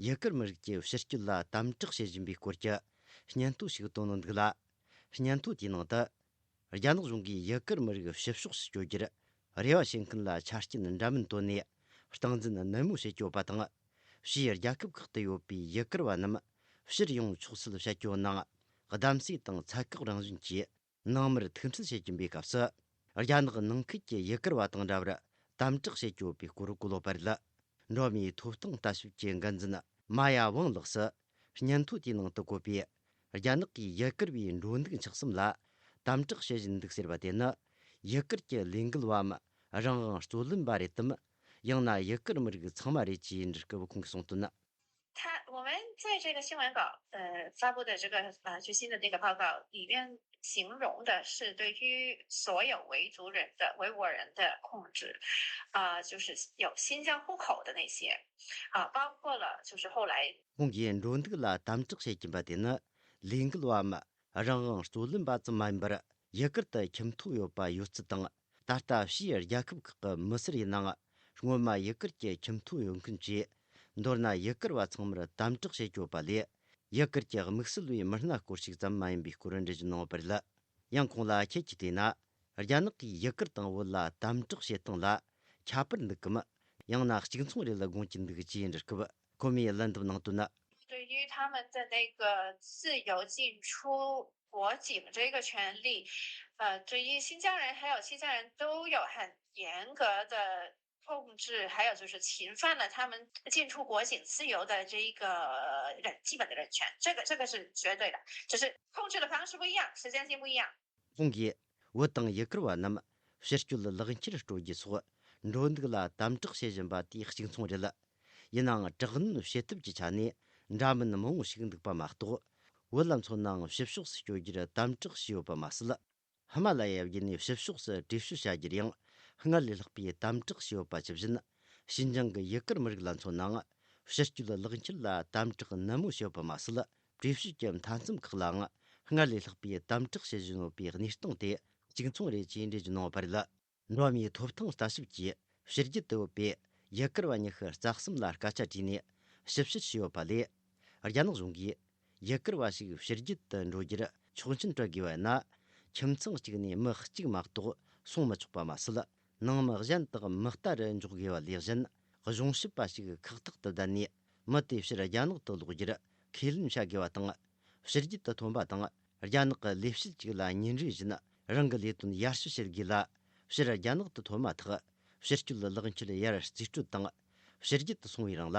ཡུ་གུར་མི་རིགས་ཀྱི་ཕྱིར་སྐྱོད་ལ་དམ་དྲག་བྱེད་བཞིན་པའི་སྐོར་གྱི་སྙན་ཐོ་ཞིག་བཏོན་གནང་འདུག་ལ། སྙན་ཐོ་དེའི་ནང་དུ། རྒྱ་ནག་གཞུང་གིས་ཡུ་གུར་མི་རིགས་ཕྱི་ཕྱོགས་སུ་བསྐྱོད་རྒྱུར་རེ་བ་བྱེད་མཁན་ལ་ཆ་རྐྱེན་འདྲ་མིན་བཏོན་ནས་སྟངས་འཛིན་ནན་མོ་བྱེད་ཀྱི་ཡོད་པ་དང་། ཕྱིའི་རྒྱལ་ཁབ་ཁག་ཏུ་ཡོད་པའི་ཡུ་གུར་བ་རྣམས་ཕྱིར་ཡོང་ཆོག་སྲིད་བྱ་རྒྱུ་ནང་གདམ་གསེས་དང་ཚད་བཀག་རང་བཞིན་གྱིས། ནང་མིར་ཐུག་འཕྲད་བྱེད་ཀྱིན་པའི་སྐབས་སུ། རྒྱ་ནག་ནང་ཁུལ་གྱི་ཡུ་གུར་བ་དང་འདྲ་བར་དམ་དྲག་བྱེད་ཀྱི་ཡོད་པའི་སྐོར་གོ་ལོག་པ་རེད། འགྲོ་བ་མིའི་ཐོབ་ཐང་ལྟ་ཞིབ་ཀྱི་འགན་འཛིན་མ་ཡ་ཝང་ལགས་སུ། སྙན་ཐོ་དེའི་ནང་དུ་བཀོད་པའི་རྒྱ་ནག་གིས་ཡུ་གུར་བའི་འགྲོ་འདུག་འཁྱག་གསུམ་ལ་དམ་དྲག་བྱེད་བཞིན་འདུག་ཟེར་བ་དེ་ནི། ཡུ་གུར་གྱི་ལས་འགུལ་བའམ་རང་དབང་རྩོད་ལེན་པ་རེད་དམ། ཡང་ན་ཡུ་གུར་མི་རིགས་ཚང་མ་རེད་ཅེས་འདྲི་སྐབས་ཁོང་གིས་གསུངས་དོན། 他我们在这个新闻稿呃发布的这个呃最新的那个报告里面形容的是对于所有维族人的维吾尔人的控制，啊、就是有新疆户口的那些，啊、包括了就是后来 ཁོང་གིས་འགྲོ་འདུག་ལ་དམ་དྲག་བྱེད་ཀྱིན་པ་དེ་ནི་ལས་འགུལ་བའམ་རང་དབང་རྩོད་ལེན་པ་ཙམ་མ་ཡིན་པར་ཡུ་གུར་དུ་ཁྱིམ་ཐོ་ཡོད་པ་ཡོད་ཚུལ་དང་། ད་ལྟ་ཕྱིའི་རྒྱལ་ཁབ་ཁག་གི་མི་སེར་ཡིན་ནའང་སྔོན་མ་ཡུ་གུར་གྱི་ཁྱིམ་ཐོ་ཡོད་མཁན་བཅས། མདོར་ན་ཡུ་གུར་བ་ཚང་མར་དམ་དྲག་བྱེད་ཀྱི་ཡོད་པ་ལས། ཡུ་གུར་གྱི་དམིགས་བསལ་བའི་མི་སྣ་སྐོར་ཞིག་ཙམ་མ་ཡིན་པའི་སྐོར་འགྲེལ་བརྗོད་གནང་བ་རེད། ཡང་ཁོང་ལ་ཁྱེད་ཀྱིས་བལྟས་ན། རྒྱ་ནག་གིས་ཡུ་གུར་དང་བོད་ལ་དམ་དྲག་བྱེད་སྟངས་ལ་ཁྱད་པར་འདུག་གམ། ཡང་ན་གཅིག་མཚུངས་རེད་ལ་དགོངས་ཀྱི་འདུག་ཅེས་འདྲི་སྐབས། ཁོ་མོས་ལན་འདེབས་གནང་དོན་ནི། 对于他们的那个自由进出国境这个权利，呃，对于新疆人还有新疆人都有很严格的控制，还有就是侵犯了他们进出国境自由的这一个人基本的人权，这个这个是绝对的，只是控制的方式不一样，时间性不一样。 ཁོང་གིས་བོད་དང་ཡུ་གུར་བ་རྣམས་ཕྱིར་སྐྱོད་ལག་འཁྱེར་སྤྲོད་རྒྱུ་སོགས་འགྲོ་འདུག་ལ་དམ་དྲག་བྱེད་བཞིན་པ་དེ་གཅིག་མཚུངས་རེད། ཡིན་ནའང་དྲག་གནོན་བྱེད་ཐབས་ཀྱི་ཆ་ནས་འདྲ་མིན་མང་བོ་ཞིག་འདུག་པ་མ་གཏོགས། བོད་ལ་མཚོན་ནའང་ཕྱི་ཕྱོགས་སུ་སྐྱོད་རྒྱུར་དམ་དྲག་བྱས་ཡོད་པ་མ་ཟད། ཧི་མ་ལ་ཡའི་བརྒྱུད་ནས་ཕྱི་ཕྱོགས་སུ་བྲོས་བྱོལ་བྱ་རྒྱུར་ཡང་སྔར་ལས་ལྷག་པའི་དམ་དྲག་བྱས་ཡོད་པ་ཇི་བཞིན། ཞིན་ཅང་གི་ཡུ་གུར་མི་རིགས་ལ་མཚོན་ནའང་ཕྱིར་སྐྱོད་ལག་འཁྱེར་ལ་དམ་དྲག་ནན་མོ་བྱས་ཡོད་པ་མ་ཟད། བྲོས་བྱོལ་གྱི་མཐའ་མཚམས་ཁག་ལའང་སྔར་ལས་ལྷག་པའི་དམ་དྲག་བྱེད་བཞིན་ཡོད་པའི་གནས་སྟངས་དེ་གཅིག་མཚུངས་རེད་ཅེས་འགྲེལ་བརྗོད་གནང་བ་རེད། འགྲོ་བ་མིའི་ཐོབ་ཐང་ལྟ་ཞིབ་ཀྱིས་ཕྱི་རྒྱལ་དུ་ཡོད་པའི་ཡུ་གུར་བ་ཉི་ཤུ་རྩ་གསུམ་ལ་སྐད་ཆ་དྲིས་ནས་ཞིབ་བཤེར་བྱས་ཡོད་པ་ལས། རྒྱ་ནག་གཞུང་གིས་ཡུ་གུར་བ་ཞིག་ཕྱི་རྒྱལ་དུ་འགྲོ་རྒྱུར་ཆོག་མཆན་སྤྲོད་དགོས་པ་ཡིན་ན། ཁྱིམ་ཚང་གཅིག་ནས་མི་གཅིག་མ་གཏོགས་སོང་མི་ཆོག་པ་མ་ཟད། ནང་མི་གཞན་དག་མི་ལྟ་རུ་འཇོག་དགོས་པ་ལས་གཞན། གཞུང་ཞབས་པ་ཞིག་ཁག་ཐེག་ཏུ་བསྡད་ནས་མི་དེ་ཕྱིར་རྒྱ་ནག་ཏུ་ལོག་རྒྱུར་ཁས་ལེན་བྱ་དགོས་པ་དང་། ཕྱི་རྒྱལ་དུ་ཐོན་པ་དང་རྒྱ་ནག་གི་ལས་བྱེད་ཅིག་ལ་ཉིན་རེ་བཞིན་རང་གི་ལས་དོན་ཡར་ཞུ་བྱེད་དགོས་ལ། ཕྱིར་རྒྱ་ནག་ཏུ་ཐོན་མ་ཐག་ཕྱིར་སྐྱོད་ལག་འཁྱེར་ཡར་རྩིས་སྤྲོད་དང་། ཕྱི་རྒྱལ་དུ་སོང་བའི་རིང་ལ་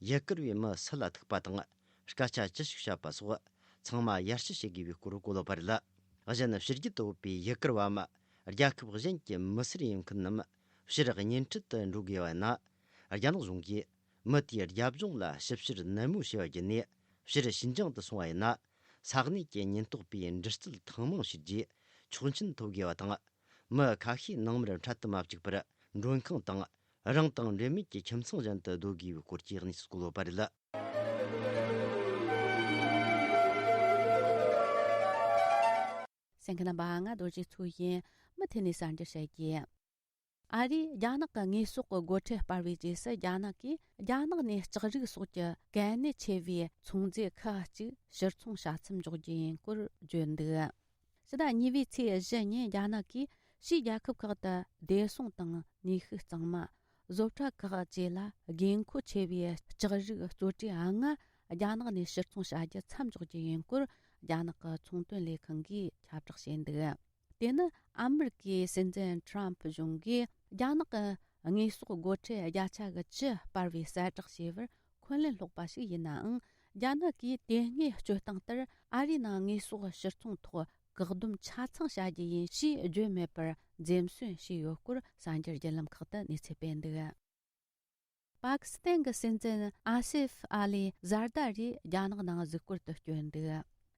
ཡུ་གུར་བའི་མི་སུ་ལ་ཐུག་པ་དང་སྐད་ཆ་ཅི་ཞིག་བཤད་པ་སོགས་ཚང་མ་ཡར་ཞུ་བྱེད་དགོས་པའི་སྐོར་བཀོད་ཡོད་པ་རེད། གཞན་ཕྱི་རྒྱལ་དུ་ཡོད་པའི་ཡུ་གུར་བའམ་རྒྱལ་ཁབ་གཞན་གྱི་མི་སེར་ཡིན་མཁན་རྣམས་ཕྱིར་གཉེན་འཕྲད་དུ་འགྲོ་དགོས་པ་ཡིན་ན། རྒྱ་ནག་གཞུང་གིས་མི་དེའི་རྒྱབ་ལྗོངས་ལ་ཞིབ་བཤེར་ནན་མོ་བྱས་པ་བརྒྱུད་ནས་ཕྱིར་ཞིན་ཅང་དུ་སོང་བ་ཡིན་ན། ས་གནས་ཀྱི་ཉེན་རྟོག་པས་འདྲི་རྩད་ཐེངས་མང་བྱས་རྗེས་ཆོག་མཆན་ཐོབ་དགོས་པ་དང་། མི་ཁ་ཤས་ནང་མིར་འཕྲལ་དུ་མ་བཅུག་པར་མགྲོན་ཁང་དང་རང་དང་འབྲེལ་མེད་ཀྱི་ཁྱིམ་ཚང་གཞན་དུ་སྡོད་དགོས་པའི་སྐོར་གྱི་གནས་ཚུལ་བཀོད་ཡོད་པ་རེད། གསན་མཁན་རྣམ་པ། ང་རྡོ་རྗེ་མཚོ་ཡིན། མུ་མཐུད་ནས་གསར་འགྱུར་བཤད་རྒྱུ། ཨ་རིས་རྒྱ་ནག་གི་དངོས་ཟོག་གི་སྒོ་ཁྲལ་སྤར་བའི་རྗེས་སུ། རྒྱ་ནག་གིས་རྒྱ་ནག་ནས་ལྕགས་རིགས་སོགས་ཀྱི་གལ་གནད་ཆེ་བའི་ཚོང་རྫས་ཁག་ཅིག་ཕྱིར་ཚོང་བྱ་མཚམས་འཇོག་རྒྱུ་ཡིན་སྐོར་བརྗོད་འདུག། ཕྱི་ཟླ་གཉིས་པའི་ཚེས་བཞི་ཉིན་རྒྱ་ནག་གིས་ཕྱིའི་རྒྱལ་ཁབ་ཁག་ཏུ་བདེ་སྲུང་དང་ནུས་ཤུགས་གཙང་མ། བཟོ་གྲྭ་ཁག་བཅས་ལ་དགོས་མཁོ་ཆེ་བའི་ལྕགས་རིགས་གཙོ་གྲས་ལྔ་རྒྱ་ནག་ནས་ཕྱིར་ཚོང་བྱ་རྒྱུ་མཚམས་འཇོག་རྒྱུ་ཡིན་སྐོར་རྒྱ་ནག་གི་ཚོང་དོན་ལས་ཁང་གིས་ཁྱབ་བསྒྲགས་བྱས་འདུག། དེ་ནི་ཨ་མེ་རི་ཀའི་སྲིད་འཛིན་ཁྲམ་ཕུ་གཞུང་གིས་རྒྱ་ནག་གི་དངོས་ཟོག་སྒོ་ཁྲལ་བརྒྱ་ཆ་གི་བཅུ་སྤར་བའི་གསལ་བསྒྲགས་བྱས་པར་འཁོན་ལན་སློག་པ་ཞིག་ཡིན་ནའང་། རྒྱ་ནག་གིས་དེ་སྔའི་སྤྱོད་སྟངས་ལྟར་ཨ་རིའི་ནང་དངོས་ཟོག་ཕྱིར་ཚོང་ཐོག་བཀག་སྡོམ་ཆ་ཚང་བྱ་རྒྱུ་ཡིན་ཞེས་བརྗོད་མེད་པར་འཛེམ་ཟོན་བྱས་ཡོད་སྐོར་གསར་འགྱུར་བརྒྱུད་ལམ་ཁག་ཏུ་གནས་ཚུལ་སྤེལ་འདུག། པ་ཀི་སི་ཐན་གྱི་སྲིད་འཛིན་ཨ་སིབ་ཨ་ལི་ཛར་དར་རེས་རྒྱ་ནག་ནང་གཟིགས་སྐོར་དུ་བསྐྱོད་འདུག།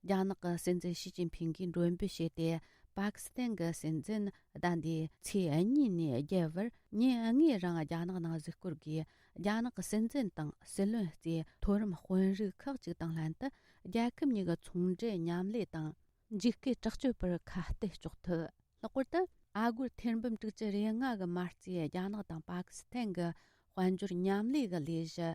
རྒྱ་ནག་གི་སྲིད་འཛིན་ཞི་ཅིན་ཕིང་གིས་མགྲོན་འབོད་བྱས་ཏེ། པ་ཀི་སི་ཐན་གྱི་སྲིད་འཛིན་ཟླ་འདིའི་ཚེས་གཉིས་ནས་བརྒྱད་བར་ཉིན་ལྔའི་རིང་རྒྱ་ནག་ནང་གཟིགས་སྐོར་གྱིས། རྒྱ་ནག་གི་སྲིད་འཛིན་དང་སྲིད་བློན་བཅས་མཐོ་རིམ་དཔོན་རིགས་ཁག་ཅིག་དང་ལྷན་དུ། རྒྱལ་ཁབ་གཉིས་ཀྱི་ཚོང་འབྲེལ་མཉམ་ལས་དང་། འཇིགས་སྐུལ་དྲག་སྤྱོད་པར་ཁ་གཏད་གཅོག་ཐུབ། ལྷག་པར་དུ། ཨ་སྒོར་ཐེར་འབུམ་དྲུག་ཅུ་རེ་ལྔ་གི་མ་རྩའི་རྒྱ་ནག་དང་པ་ཀི་སི་ཐན་གྱི་དཔལ་འབྱོར་མཉམ་ལས་ཀྱི་ལས་གཞི།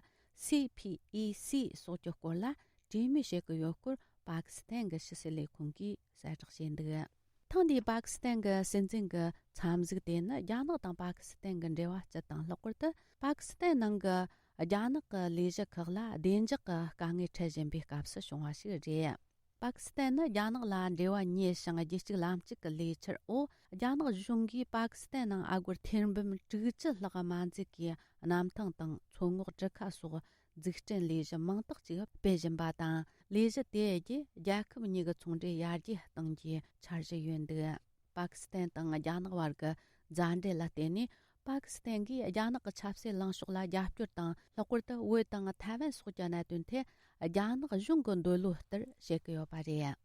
སི་ཕི་ཨི་སི་སོགས་ཀྱི་སྐོར་ལ་གྲོས་མོལ་བྱེད་ཀྱི་ཡོད་སྐོར་པ་ཀི་སི་ཐན་གྱི་ཕྱི་སྲིད་ལས་ཁུངས་ཀྱིས་གསལ་བསྒྲགས་བྱས་འདུག། ཐེངས་འདིའི་པ་ཀི་སི་ཐན་གྱི་སྲིད་འཛིན་གྱི་འཚམས་གཟིགས་དེ་ནི། རྒྱ་ནག་དང་པ་ཀི་སི་ཐན་གྱི་འབྲེལ་བ་སྤྱི་དང་། ལྷག་པར་དུ། པ་ཀི་སི་ཐན་ནང་གི་རྒྱ་ནག་གི་ལས་གཞི་ཁག་ལ་བདེ་འཇགས་ཀྱི་དཀའ་ངལ་འཕྲད་བཞིན་པའི་སྐབས་སུ་བྱུང་བ་ཞིག་རེད། པ་ཀི་སི་ཐན་ནི་རྒྱ་ནག་ལ་འབྲེལ་བ་ཉེ་ཞིང་རྒྱུད་གཅིག་ལམ་གཅིག་གི་ལས་འཆར་འོག་རྒྱ་ནག་གཞུང་གིས་པ་ཀི་སི་ཐན་ནང་ཨ་སྒོར་ཐེར་འབུམ་དྲུག་ཅུ་ལྷག་མ་འཛུགས་ཀྱིས་གནམ་ཐང་དང་མཚོ་ངོགས་གྲུ་ཁ་སོགས་འཛུགས་སྐྲུན་ལས་གཞི་མང་དག་ཅིག་སྤེལ་བཞིན་པ་དང་། ལས་གཞི་དེ་བརྒྱུད་རྒྱལ་ཁབ་གཉིས་ཀྱི་ཚོང་འབྲེལ་ཡར་རྒྱས་གཏང་རྒྱུའི་འཆར་གཞི་ཡོད་འདུག། པ་ཀི་སི་ཐན་དང་རྒྱ་ནག་བར་གྱི་མཛའ་འབྲེལ་ལ་བརྟེན་ནས། པ་ཀི་སི་ཐན་གྱིས་རྒྱ་ནག་གི་ཆབ་སྲིད་ལངས་ཕྱོགས་ལ་རྒྱབ་སྐྱོར་དང་། ལྷག་པར་དུ་བོད་དང་ཐའེ་ཝན་སོགས་ཀྱི་གནད་དོན་ཐད་རྒྱ་ནག་གཞུང་གི་འདོད་བློ་ལྟར་བྱེད་ཀྱི་ཡོད་པ་རེད།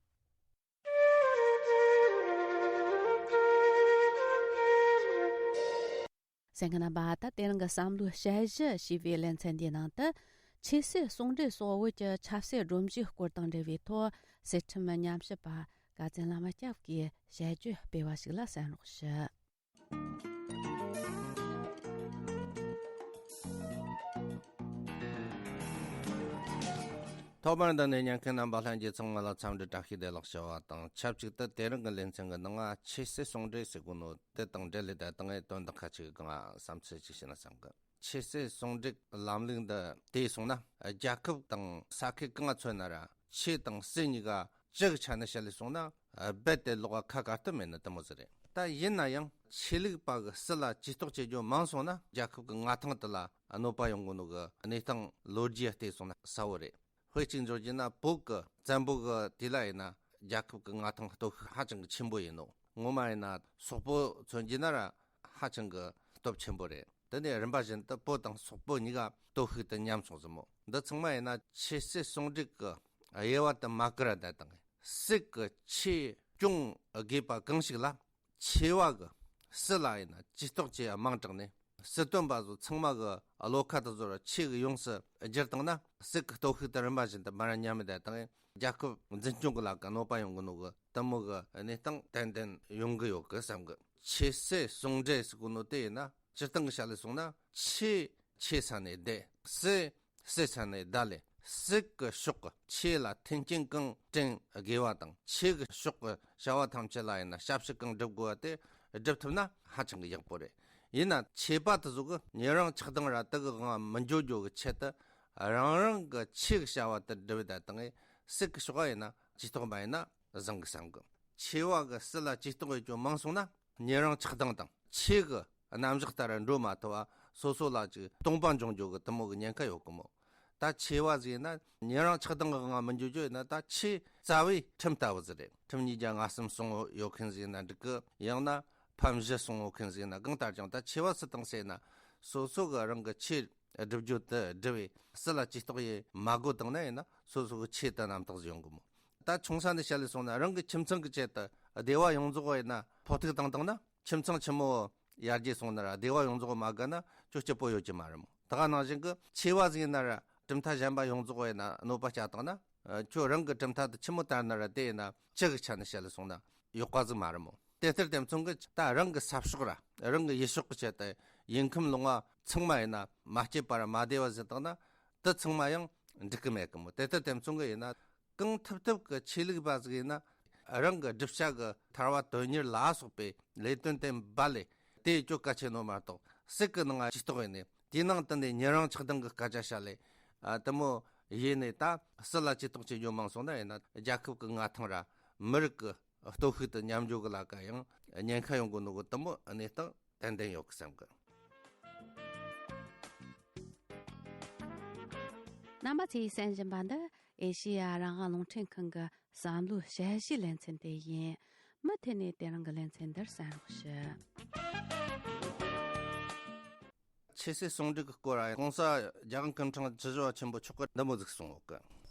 གསན་མཁན་རྣམ་པ། ད་དེ་རིང་གི་བསམ་བློའི་དཔྱད་གཞི་ཞེས་པའི་ལེ་ཚན་འདིའི་ནང་དུ། ཆོས་སྲིད་ཟུང་འབྲེལ་སོགས་བོད་ཀྱི་ཆབ་སྲིད་སྒྲོམ་གཞིའི་སྐོར་དང་འབྲེལ་བའི་ཐོག་སྲིད་ཁྲིམས་ཉམས་ཞིབ་པ་ཀ་ཙན་བླ་མ་སྐྱབས་ཀྱིས་དཔྱད་བརྗོད་སྤེལ་བ་ཞིག་ལ་གསན་རོགས་ཞུ། ཐོག་མར་འདི་ནས་ཉན་མཁན་རྣམ་པ་ལྷན་རྒྱས་ཚང་མ་ལ་འཚམས་འདྲི་བཀྲ་ཤིས་བདེ་ལེགས་ཞུ་བ་དང་། ཆབས་ཅིག་ཏུ་དེ་རིང་གི་ལེ་ཚན་གྱི་ནང་ང་ཆོས་སྲིད་ཟུང་འབྲེལ་ཟེར་གོ་ནོ་དེ་དང་འབྲེལ་ལེ་ད་དང་ངས་དོན་དག་ཁ་ཅིག་གི་སྒང་བསམ་ཚུལ་ཅིག་བཤད་ན་བསམ་གི། ཆོས་སྲིད་ཟུང་འབྲེལ་ལམ་ལུགས་འདི་དེ་སོང་ན་རྒྱལ་ཁབ་དང་ས་ཁུལ་གང་མཚོན་ན་ར་ཆོས་དང་སྲིད་གཉིས་ཀ་སྤྱི་གི་ཆ་ནས་བཤད་ལེ་སོང་ན་རྦད་དེ་ལོགས་ཁ་ག་ཏུ་མེད་ནི་དེ་མོ་ཟིག་རེད། ད་ཡིན་ན་ཡང་ཆོས་ལུགས་པ་གི་སྲིད་ལ་ཇུས་གཏོགས་བྱེད་རྒྱུ་མང་སོང་ན་རྒྱལ་ཁབ་གི་མངའ་ཐང་དེ་ལ་གནོད་པ་ཡོང་གི་ནོ་གི་གནས་སྟངས་ལོ་རྒྱུས་བལྟས་སོང་ན་གསལ་བོ་རེད། དཔེ་གཅིག་འཇོག་རྒྱུ་ན་བོད་ཀྱི་བཙན་པོ་གི་དུས་ལ་ཡིན་ན་རྒྱལ་ཁབ་ཀྱི་མངའ་ཐང་སྟོབས་ཤུགས་ཧ་ཅང་གི་ཆེན་པོ་ཡིན་ནོ། ངོ་མ་ཡིན་ན་སོག་པོ་མཚོན་རྒྱུ་ན་ར་ཧ་ཅང་གི་སྟོབས་ཆེན་པོ་རེད། དེ་ནས་རིམ་པ་བཞིན་དུ་བོད་དང་སོག་པོ་གཉིས་ཀ་སྟོབས་ཤུགས་དེ་ཉམས་སོང་ཟིག་མོ། འདི་ཚང་མ་ཡིན་ན་ཆོས་སྲིད་ཟུང་འབྲེལ་གྱི་དབྱེ་བ་དེ་མ་བཀར་བ་ད་དང་། སྲིད་ཀྱི་ཆོས་སྐྱོང་དགོས་པ་གང་ཞིག་ལ། ཆོས་པ་གི་སྲིད་ལ་ཡིན་ན་ཇུས་གཏོགས་བྱེད་ཡ་མང་དྲགས་ནས་སྲིད་དོན་པ་ཚོ་ཚང་མ་གི་བློ་ཁ་དེ་ཚོ་ར་ཆོས་གི་ཡོངས་སུ་བསྒྱུར་བཏང་ན་སྲིད་གི་སྟོབས་ཤུགས་དེ་རིམ་པ་བཞིན་དུ་མར་ཉམས་མི་བསྡད་དང་། རྒྱལ་ཁབ་འཛིན་སྐྱོང་གི་ལ་ཀ་གནོད་པ་ཡོང་གི་ནོ་གི་དེ་མོ་གི་གནས་སྟངས་ཏན་ཏན་ཡོང་གི་ཡོད་གི་བསམ་གི། ཆོས་སྲིད་ཟུང་འབྲེལ་ཟེར་གོ་ནོ་དེ་ཡིན་ན་སྤྱིར་བཏང་གི་བཤད་ལེ་སོང་ན་ཆོས་ཆོས་ས་ནས་བསྡད། སྲིད་སྲིད་ས་ནས་བསྡད་ལེ། སྲིད་ཀྱི་ཕྱོགས་ཀྱི་ཆོས་ལ་མཐུན་རྐྱེན་གང་བསྐྲུན་དགོས་པ་དང་། ཆོས་ཀྱི་ཕྱོགས་ཀྱི་བྱ་བ་ཐམས་ཅད་ལ་ཡིན་ན་ཞབས་ཕྱི་གང་སྒྲུབ་དགོས་པ་དེ་སྒྲུབ་ཐུབ་ན་ཧ་ཅང་གི་ཡག་པོ་རེད། ཡིན་ན་ཆོས་པ་དེ་ཚོ་གི་ཉེ་རིང་ཆགས་སྡང་ར་དེ་གི་དབང་མི་འགྱོ་རྒྱུ་གི་ཆེད་དུ་རང་རང་གི་ཆོས་ཀྱི་བྱ་བ་དེ་སྒྲུབ་ཡ་ད་དང་། སྲིད་ཀྱི་ཕྱོགས་ཡིན་ན་ཇུས་གཏོགས་མ་ཡིན་ན་བཟང་གི་བསམ་གི། ཆོས་པ་གི་སྲིད་ལ་ཇུས་གཏོགས་ཡོད་རྒྱུ་མང་སོང་ན། ཉེ་རིང་ཆགས་སྡང་དང་ཆོས་ཀྱི་རྣམ་གཞག་ལྟར་འགྲོ་མ་ཐུབ་པ། སོ་སོ་ལ་ཅིག་སྟོང་པ་འབྱུང་རྒྱུ་གི་དེ་མོ་གི་ཉེན་ཁ་ཡོད་གི་མོ། ད་ཆོས་པ་ཟིག་ཡིན་ན་ཉེ་རིང་ཆགས་སྡང་གི་དབང་མི་འགྱུར་རྒྱུ་ཡིན་ན། ད་ཆོས་རྩ་བའི་ཁྲིམས་ལྟ་བུ་ཟིག་རེད། ཁྲིམས་ཉིས་བརྒྱ་ང་གསུམ་སྲུང་ཡོད་མཁན་ཟིག་ཡིན་ན་འགྲིག་གི། ཡང་ན་ཕམ་བཞི་སྲུང་ཡོད་མཁན་ཟིག་ཡིན་ན། གང་ལྟར་ཀྱང་ད་ཆོས་པ་སུ་དང་ཟེར་ན་སོ་སོ་གི་རང་གི་ཆོས་སྒྲུབ་རྒྱུ་དེ་སྒྲུབ་པའི་སྲིད་ལ་ཇུས་གཏོགས་ཡེ་མ་དགོས་བཏང་ན་ཡིན་ན་སོ་སོ་གི་ཆོས་དེ་རྣམ་དག་ཟིག་ཡོང་གི་མོ། ད་ཆུང་ས་ནས་བཤད་ལེ་སོང་ན་རང་གི་ཁྱིམ་ཚང་གི་ཆེད་དུ་སྡེ་བ་ཡོངས་རྫོགས་ཡིན་ན་ཕོག་ཐུག་བཏང་བཏང་ན། ཁྱིམ་ཚང་ཆེན་མོ་ཡར་རྒྱས་སོང་ན་ར་སྡེ་བ་ཡོངས་རྫོགས་མ་དགའ་ན་ཁྱོད་སྐྱིད་པོ་ཡོད་ཀྱི་མ་རེད་མོ། ད་ག་ནང་བཞིན་གི་ཆོས་པ་ཟིག་ཡིན་ན་ར་གྲུབ་མཐའ་གཞན་པ་ཡོངས་རྫོགས་ཡིན་ན་གནོད་པ་བསྐྱལ་བཏང་ན། ཁྱོད་རང་གི་གྲུབ་མཐའ་དེ་ཆི་མོ་ལྟར་ན་ར་དེ་ཡིན་ན་སྤྱི་གི་ཆ་ནས་བཤད་ལེ་སོང་ན་ཡག་པ་ཟིག་མ་རེད་མོ། དེ་ལྟར་དེ་མཚུངས་གི་ད་རང་གི་ས་ཕྱོགས་ར་རང་གི་ཡུལ་ཕྱོགས་གི་ཆེད་དུ་ཡིན་ཁམས་ལོང་བ་ཚང་མ་ཡིན་ན་མ་སྐྱིད་པ་ར་མ་བདེ་བ་ཟིག་བཏང་ན་དེ་ཚང་མ་ཡང་འགྲིག་གི་མེད་གི་མོ། དེ་ལྟར་དེ་མཚུངས་གི་ཡིན་ན། གང་ཐུབ་ཐུབ་ཀྱི་ཆོས་ལུགས་པ་ཟིག་ཡིན་ན་རང་གི་སྒྲུབ་བྱ་གི་ཐར་པ་དོན་གཉེར་ལ་སོགས་པའི་ལས་དོན་དེ་འབད་ལས་དེ་ཅོ་གལ་ཆེ་ནོ་མ་གཏོགས་སྲིད་ཀྱི་ནང་ང་ཇུས་གཏོགས་ཡིན་ནས་དེའི་ནང་དུ་ནས་ཉེ་རིང་ཆགས་སྡང་གི་སྐད་ཆ་བཤད་ལས། ཨ་དེ་མོ་ཡིན་ནས་ད་སྲིད་ལ་ཇུས་གཏོགས་བྱེད་རྒྱུ་མང་སོང་ན་ཡིན་ན་རྒྱལ་ཁབ་ཀྱི་མངའ་ཐང་ར་མི་རིགས་ཀྱི་སྟོབས་ཤུགས་དེ་ཉམས་འགྱོ་གི་ལ་ཀ་ཡང་ཉེན་ཁ་ཡོང་གི་ནོ་གི་དེ་མོ་གནས་སྟངས་ཏན་ཏན་ཡོད་གི་བསམ་གི། རྣམ་པ་ཚོས་གསན་བཞིན་པ་འདི་ཨེ་ཤེ་ཡ་རང་དབང་རླུང་འཕྲིན་ཁང་གི་བསམ་བློའི་དཔྱད་གཞིའི་ལེ་ཚན་དེ་ཡིན། མུ་མཐུད་ནས་དེ་རིང་གི་ལེ་ཚན་འདིར་གསན་རོགས་ཞུ། ཆོས་སྲིད་ཟུང་འབྲེལ་གྱི་སྐོར་ལ་༸གོང་ས་༸རྒྱལ་དབང་སྐུ་ཕྲེང་བཅུ་བཞི་པ་ཆེན་པོ་མཆོག་གིས་འདི་མོ་ཟིག་གསུངས་ཡོད་གི།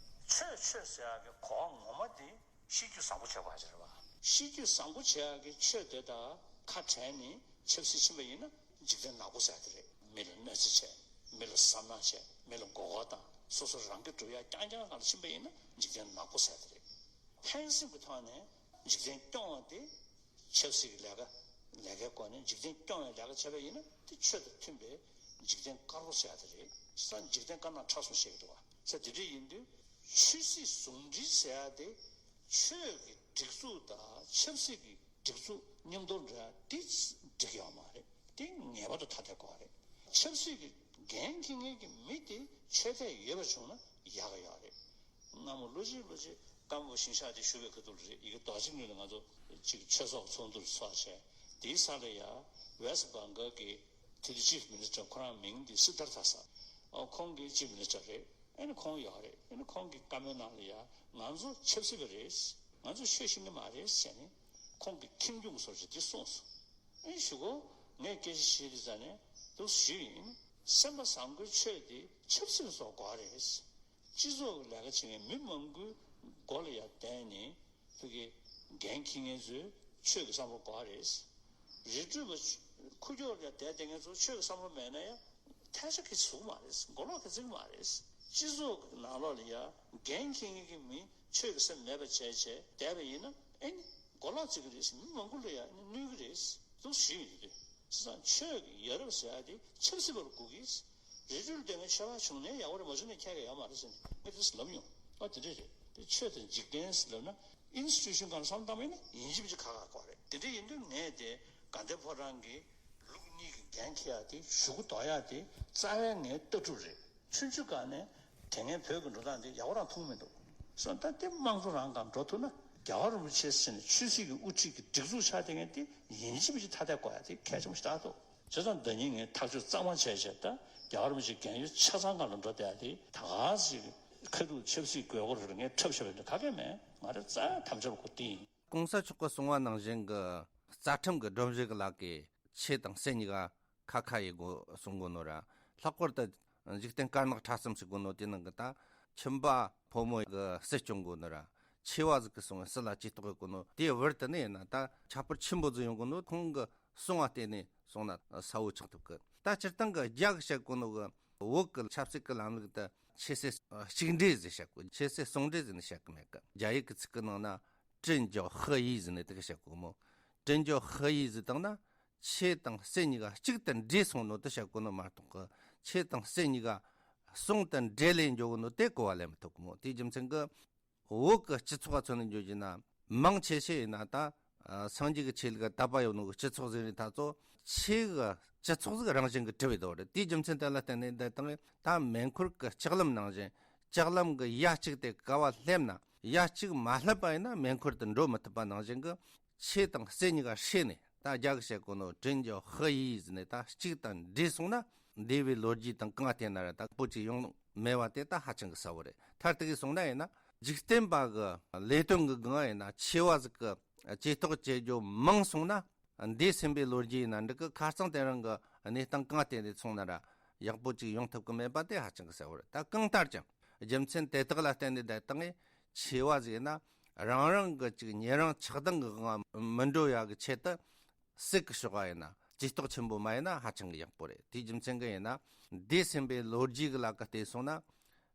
ཆོས་ཆོས་ཟེར་ཡག་གི་གོ་བ་ངོ་མ་དེ་ཤེས་རྒྱུད་བཟང་པོ་བྱེད་དགོས་ཡ་ཅིག་རེད་བ། ཤེས་རྒྱུད་བཟང་པོ་བྱེད་ཡག་གི་ཆོས་དེ་དང་ཁ་བྲལ་ནས་ཆབ་སྲིད་ཕྱིན་པ་ཡིན་ན་འཇིག་རྟེན་ནག་པོ་ཟེར་ཡ་དེ་རེད། མི་ལ་གནོད་འཚེ་བྱས། མི་ལ་བསམ་ནག་བྱས། མི་ལ་མགོ་སྐོར་བཏང་། སོ་སོ་རང་གི་སྒྲུབ་ཡ་རྐྱང་རྐྱང་སྒང་ལ་ཕྱིན་པ་ཡིན་ན་འཇིག་རྟེན་ནག་པོ་ཟེར་ཡ་དེ་རེད། ཕན་སེམས་ཀྱི་ཐོག་ནས་འཇིག་རྟེན་སྐྱོང་བ་དེ་ཆབ་སྲིད་ཀྱི་ལས་ཀ་ལས་ཀའི་སྒོ་ནས་འཇིག་རྟེན་སྐྱོང་བའི་ལས་ཀ་བྱས་པ་ཡིན་ན་དེ་ཆོས་དང་མཐུན་པའི་འཇིག་རྟེན་དཀར་པོ་ཟེར་ཡ་དེ་རེད། ས་འཇིག་རྟེན་དཀར་ནག་ཕྲ་གསུམ་བཤད་ཀྱི་འདུག་བ། ས་དེ་འདྲ་ཡིན་དུས་ཆོས་སྲིད་ཟུང་འབྲེལ་ཟེར་ཡ་དེ་ཆོས་ཀྱི་སྒྲིག་འཛུགས་དང་ཆབ་སྲིད་ཀྱི་སྒྲིག་འཛུགས་མཉམ་དུ་འགྲོ་ཡ་དེ་འགྲིག་ཡོད་མ་རེད། དེ་ངེས་པར་དུ་ཐ་དད་དགོས་པ་རེད། ཆབ་སྲིད་ཀྱི་འགན་འཁྱེར་མཁན་གྱི་མི་དེ་ཆོས་དད་ཡོད་པ་བྱུང་ན་ཡག་གི་ཡོད་རེད། སྔ་མོ་ལོ་གཅིག་ལོ་གཅིག་ཀརྨ་པ་ཞིང་གཤེགས་དེ་བཞུགས་པའི་ཁ་ཐུག་ལ་རེད། ཡ་གི་རྡོ་རྗེ་གླིང་ལ་ང་ཚོ་གཅིག་ཆོས་ཚོགས་ཚོགས་འདུ་ཚོགས་བྱས། དེའི་ས་ལ་ཡ་West Bengal་གི་དེ་དུས་Chief Minister་ཁོ་རང་མིང་དེ་སིད་དར་ཐ་ས། ཨ་ཁོང་གི་Chief Minister་རེད། ཨ་ནི་ཁོང་ཡོད་རེད། ཨ་ནི་ཁོང་གི་བཀའ་མོལ་ནང་ལ་ཡ་ང་ཚོ་ཆབ་སྲིད་པ་རེད། ང་ཚོ་ཆོས་ཤེས་ཀྱི་མ་རེད་ཟེར་ནས་ཁོང་གི་ཁེངས་སྐྱུང་གི་བཟོ་འདྲ་དེ་གསུངས་སོང་། ཨེ་གཞུག་གུ་ ངས་སྐད་ཆ་བཤད་དུས་ཙ་ནས་འདུག་ཞུས་ཡིན། སེམས་པ་བཟང་པོའི་ཆོས་དེ་ཆབ་སྲིད་ལ་སོགས་དགོས་རེད། སྤྱི་ཚོགས་ཀྱི་ལས་ཀ་བྱེད་མཁན་མི་མང་པོའི་མགོ་ལ་ཡར་བསྡད་ནས་ཕ་གི་འགན་འཁྱེར་མཁན་ཚོས་ཆོས་ཀྱི་བསམ་བློ་དགོས་རེད། རི་ཁྲོད་པ་ཁུག་ཀྱོག་ལ་ཡར་བསྡད་བསྡད་མཁན་ཚོ་ཆོས་ཀྱི་བསམ་བློ་མེད་ན་ཡང་ཐལ་ཆ་གི་ཟུག་མ་རེད། མགོ་ལོག་གི་ཚིག་མ་རེད། སྤྱི་ཚོགས་ཀྱི་ནང་ལོགས་ལ་ཡ་འགན་འཁྱེར་མཁན་གྱི་མི་ཆོས་ཀྱི་སེམས་མེད་པ་བྱས་བྱས་བསྡད་པ་ཡིན་ན་ཨེ་ནི་མགོ་ལོག་བརྩི་གི་རེད། མི་མང་པོ་ལ་ཡ་ཨེ་ནི་གནོད་གི་རེད་འདུག་ཞུས་ཡོད་དུས། བྱས་ཙང་ཆོས་ཀྱི་ཡ་རབས་ཟེར་ཡ་དེ་ཆབ་སྲིད་པ་ལ་དགོས་ཀྱི། རི་ཁྲོད་ལ་སྡོད་མཁན་ཆོས་པ་བྱུང་ན་ཡག་པོ་རེད། མ་བྱུང་ན་ཁྱད་ཀྱང་ཡོད་མ་རེད་ཟེར་ནས་ངས་དེ་ལབ་མྱོང་། ཨ་དེ་འདྲ་རེད། དེ་ཆོས་དང་འཇིག་རྟེན་ཟེར་ལབ་ན་ཨིན་སི་ཊི་ཊུ་ཤན་སྒང་ལ་བསམ་བློ་བཏང་བ་ཡིན་ན་ཡིན་གཅིག་མིན་གཅིག་ཁག་ཁག་དགོས་རེད། དེ་འདྲ་ཡིན་དུས་ངས་དེ་དགའ་ལྡན་ཕོ་བྲང་གི་ལུགས་གཉིས་ཀྱི་འགན་འཁྱེར་ཡ་དེ་གཞུག་གུ་འདོགས་ཡ་དེ་རྩ་བའི་ངའི་ལྟ་གྲུབ་རེད། ཆུང་ཆུང་སྒང་ནས་དེ་སྔའི་བོད་ཀྱི་འགྲོ་སྟངས་དེ་ཡག་པོ་རང་མཐོང་མི་འདུག་སོང་ཙང་དེ་དམངས་གཙོ་རང་སྒང་འགྲོ་ཐུབ་ན་རྒྱལ་བ་རིན་པོ་ཆེ་ཟེར་ནས་ཆོས་སྲིད་ཀྱི་དབུ་ཁྲིད་ཀྱི་སྒྲིག་འཛུགས་ཆགས་བསྡད་མཁན་དེ་ཡིན་གཅིག་མིན་གཅིག་ཐ་དད་དགོས་ཡ་དེ་གལ་ཆེན་པོ་ཞིག་ཆགས་འདུག་བྱས་ཙང་ཟླ་ཉིན་ངས་ཐག་གཅོད་གཙང་མ་བྱས་བྱས་ད་རྒྱལ་བ་རིན་པོ་ཆེའི་རྒན་ཡོལ་ཆ་ཚང་སྒང་ལ་འགྲོ་བསྡད་ཡ་དེ་ད་ག་ཟིག་ཁ་ཐུག་ཆབ་སྲིད་དགོས་མཁོ་རེད། ངས་འཁྲབ་བྱས་པ་འདི་ག་གེ་མེད། ང་རང་རྩ་དམ་བཅའ་གོ་དེ་ཡིན། གོང་ས་མཆོག་གིས་གསུངས་པ་ནང་བཞིན་གྱི་རྩ་ཁྲིམས་ཀྱི་སྒྲོམ་གཞི་གི་ལག་གི་ཆོས་དང་སྲིད་གཉིས་ཀ་ཁ་ཁ་ཡེ་དགོས་གསུང་གོ་ནོ་ར། ལྷག་པར་དུ་འཇིག་རྟེན་དཀར་ནག་ཕྲ་གསུམ་ཟེར་གོ་ནོ་དེ་ནང་གི་ད་ཁྱིམ་པ་ཕོ་མོ་གི་སྲིད་སྐྱོང་གོ་ནོ་ར། ཆོས་པ་ཟིག་གིས་གསུངས་པའི་སྲིད་ལ་ཇུས་གཏོགས་ཡེ་གོ་ནོ་དེའི་བར་དུ་ནི་ཡིན་ན་ད་ཁྱད་པར་ཆེན་པོ་ཟིག་ཡོང་གོ་ནོ། ཁོང་གི་གསུང་བ་བལྟས་ནས་སོང་ན་གསལ་བོ་ཆགས་ཐུབ་གི། ད་སྤྱིར་བཏང་གི་རྒྱ་གིས་བཤད་གོ་ནོ་གི་བོད་གི་ཆབ་སྲིད་གི་ལམ་ལུགས་དེ་ཆོས་སྲིད་གཅིག་འདྲེས་ཟེར་བཤད་གོ། ཆོས་སྲིད་ཟུང་འབྲེལ་ཟེར་ནས་བཤད་གི་མེད་གི། རྒྱ་ཡིག་གི་ཚིག་གི་ནང་ན་政教合一ཟེར་ནས་དེ་གི་བཤད་གོ་མོ།政教合一ཟེར་བཏང་ན་ཆོས་དང་སྲིད་གཉིས་ཀ་གཅིག་ཏུ་འདྲེས་སོང་ནོ་དེ་བཤད་གོ་ནོ་མ་གཏོགས་གི་ཆོས་དང་སྲིད་གཉིས་ཀ་ཟུང་དུ་འབྲེལ་ལས་འགྱོ་གོ་ནོ་དེ་གོ་བ་ལེན་མི་ཐུབ་གི་མོ། དེའི་རྒྱུ་མཚན་གི་བོད་ཀྱི་སྤྱི་ཚོགས་ལ་མཚོན་ནས་འཇོག་རྒྱུ་ན་མང་ཆེ་ཤོས་ཡིན་ན་ད་ཨ་སངས་རྒྱས་ཀྱི་ཆོས་ལུགས་དད་པ་ཡོད་ནོ་གི་སྤྱི་ཚོགས་ཟེར་ནས་ད་ཚོ་ཆོས་ཀྱི་སྤྱི་ཚོགས་ཟིག་རང་བཞིན་གྱིས་གྲུབ་ཡོད་དོ་རེད། དེའི་རྒྱུ་མཚན་དེ་ལ་བརྟེན་ནས་འདི་དང་ད་མེ་འཁོར་གྱི་ལྕགས་ལམ་ནང་བཞིན་ལྕགས་ལམ་གྱི་ཡ་གཅིག་དེ་ག་བ་སླེབས་ན་ཡ་གཅིག་མ་སླེབས་པ་ཡིན་ན་མེ་འཁོར་དེ་འགྲོ་མི་ཐུབ་པ་ནང་བཞིན་གྱི་ཆོས་དང་སྲིད་གཉིས་ཀ་ཧྲིལ་ནས་ད་རྒྱ་གིས་བཤད་གོ་ནོ་政教合一ཟེར་ནས་ད་གཅིག་དང་འདྲེས་སོང་ན་འདས་པའི་ལོ་རྒྱུས་དང་གང་བལྟས་ན་ར་ད་པོ་ཅིག་ཡོང་མེད་པ་དེ་ད་ཧ་ཅང་གི་གསལ་བོ་རེད། མཐར་གཏུགས་སོང་ན་ཡིན་ན་འཇིག་རྟེན་པ་གི་ལས་དོན་གི་སྒང་ཡིན་ན་ཆོས་པ་ཟིག་གི་ཇུས་གཏོགས་བྱེད་རྒྱུ་མང་སོང་ན་འདས་ཟིན་པའི་ལོ་རྒྱུས་ཡིན་ན་འགྲིག་གི། ཁ་རྩང་དེ་རིང་གི་གནས་སྟངས་གང་བལྟས་ནས་སོང་ན་ར་ཡག་པོ་ཅིག་ཡོང་ཐུབ་གི་མེད་པ་དེ་ཧ་ཅང་གི་གསལ་བོ་རེད། ད་གང་ལྟར་ཀྱང་རྒྱུ་མཚན་དེ་དག་ལ་བརྟེན་ནས་བསྡད་བཏང་ངས་ཆོས་པ་ཟིག་ཡིན་ན་རང་རང་གི་ཅིག་ཉེ་རིང་ཆགས་སྡང་གི་སྒང་མི་འགྲོ་ཡ་གི་ཆེད་དུ་སྲིད་ཀྱི་ཕྱོགས་ཡིན་ན་ཇུས་གཏོགས་ཆེན་པོ་མ་ཡིན་ན་ཧ་ཅང་གི་ཡག་པོ་རེད། དེའི་རྒྱུ་མཚན་གྱིས་ཡིན་ན་འདས་ཟིན་པའི་ལོ་རྒྱུས་ཀྱི་ལ་ཀ་བལྟས་སོང་ན་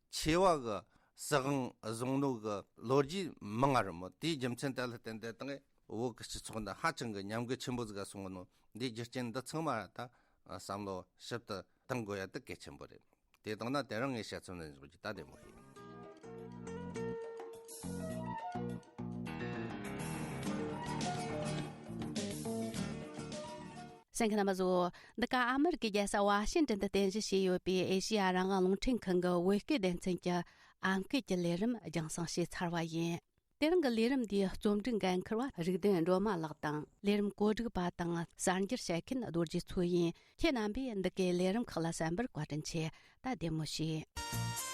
ཆོས་པ་གི་སྲིད་དབང་བཟུང་ནོ་གི་ལོ་རྒྱུས་མང་ང་རེད་མོ། དེའི་རྒྱུ་མཚན་དེ་ལ་བརྟེན་ཏེ་དང་བོད་ཀྱི་སྤྱི་ཚོགས་འདི་ཧ་ཅང་གི་ཉམས་རྒུད་ཆེན་པོ་ཟིག་ག་སོང་ནོ། འདིའི་རྒྱུ་རྐྱེན་འདི་ཚང་མ་ད་བསམ་བློ་ཞིབ་ཏུ་གཏང་དགོས་ཡ་དེ་གལ་ཆེན་པོ་རེད། དེ་དང་ན་དེ་རིང་ངས་བཤད་ཚུལ་འདི་འཇོག་རྒྱུ་ད་བདེ་མོ་ཞིག་གསན་མཁན་རྣམ་པ་ཚོ། འདི་ག་ཨ་མི་རི་ཀའི་རྒྱལ་ས་ཝ་ཤིང་ཏན་དུ་རྟེན་གཞི་བྱས་ཡོད་པའི་ཨེ་ཤེ་ཡ་རང་དབང་རླུང་འཕྲིན་ཁང་གི་བོད་སྐད་སྡེ་ཚན་གྱི་ཨམ་སྐད་ཀྱི་ལས་རིམ་རྒྱང་སྲིང་བྱས་ཚར་བ་ཡིན། དེ་རིང་གི་ལས་རིམ་འདིའི་རྩོམ་སྒྲིག་འགན་འཁུར་བ་རིག་ལྡན་སྒྲོལ་མ་ལགས་དང་། ལས་རིམ་གོ་སྒྲིག་པ་དང་གསར་འགྱུར་བཤད་མཁན་རྡོ་རྗེ་མཚོ་ཡིན། ཁྱེད་རྣམ་པས་འདི་གའི་ལས་རིམ་ཁག་ལ་གསན་པར་བཀའ་དྲིན་ཆེ། ད་བདེ་མོ་བྱོས།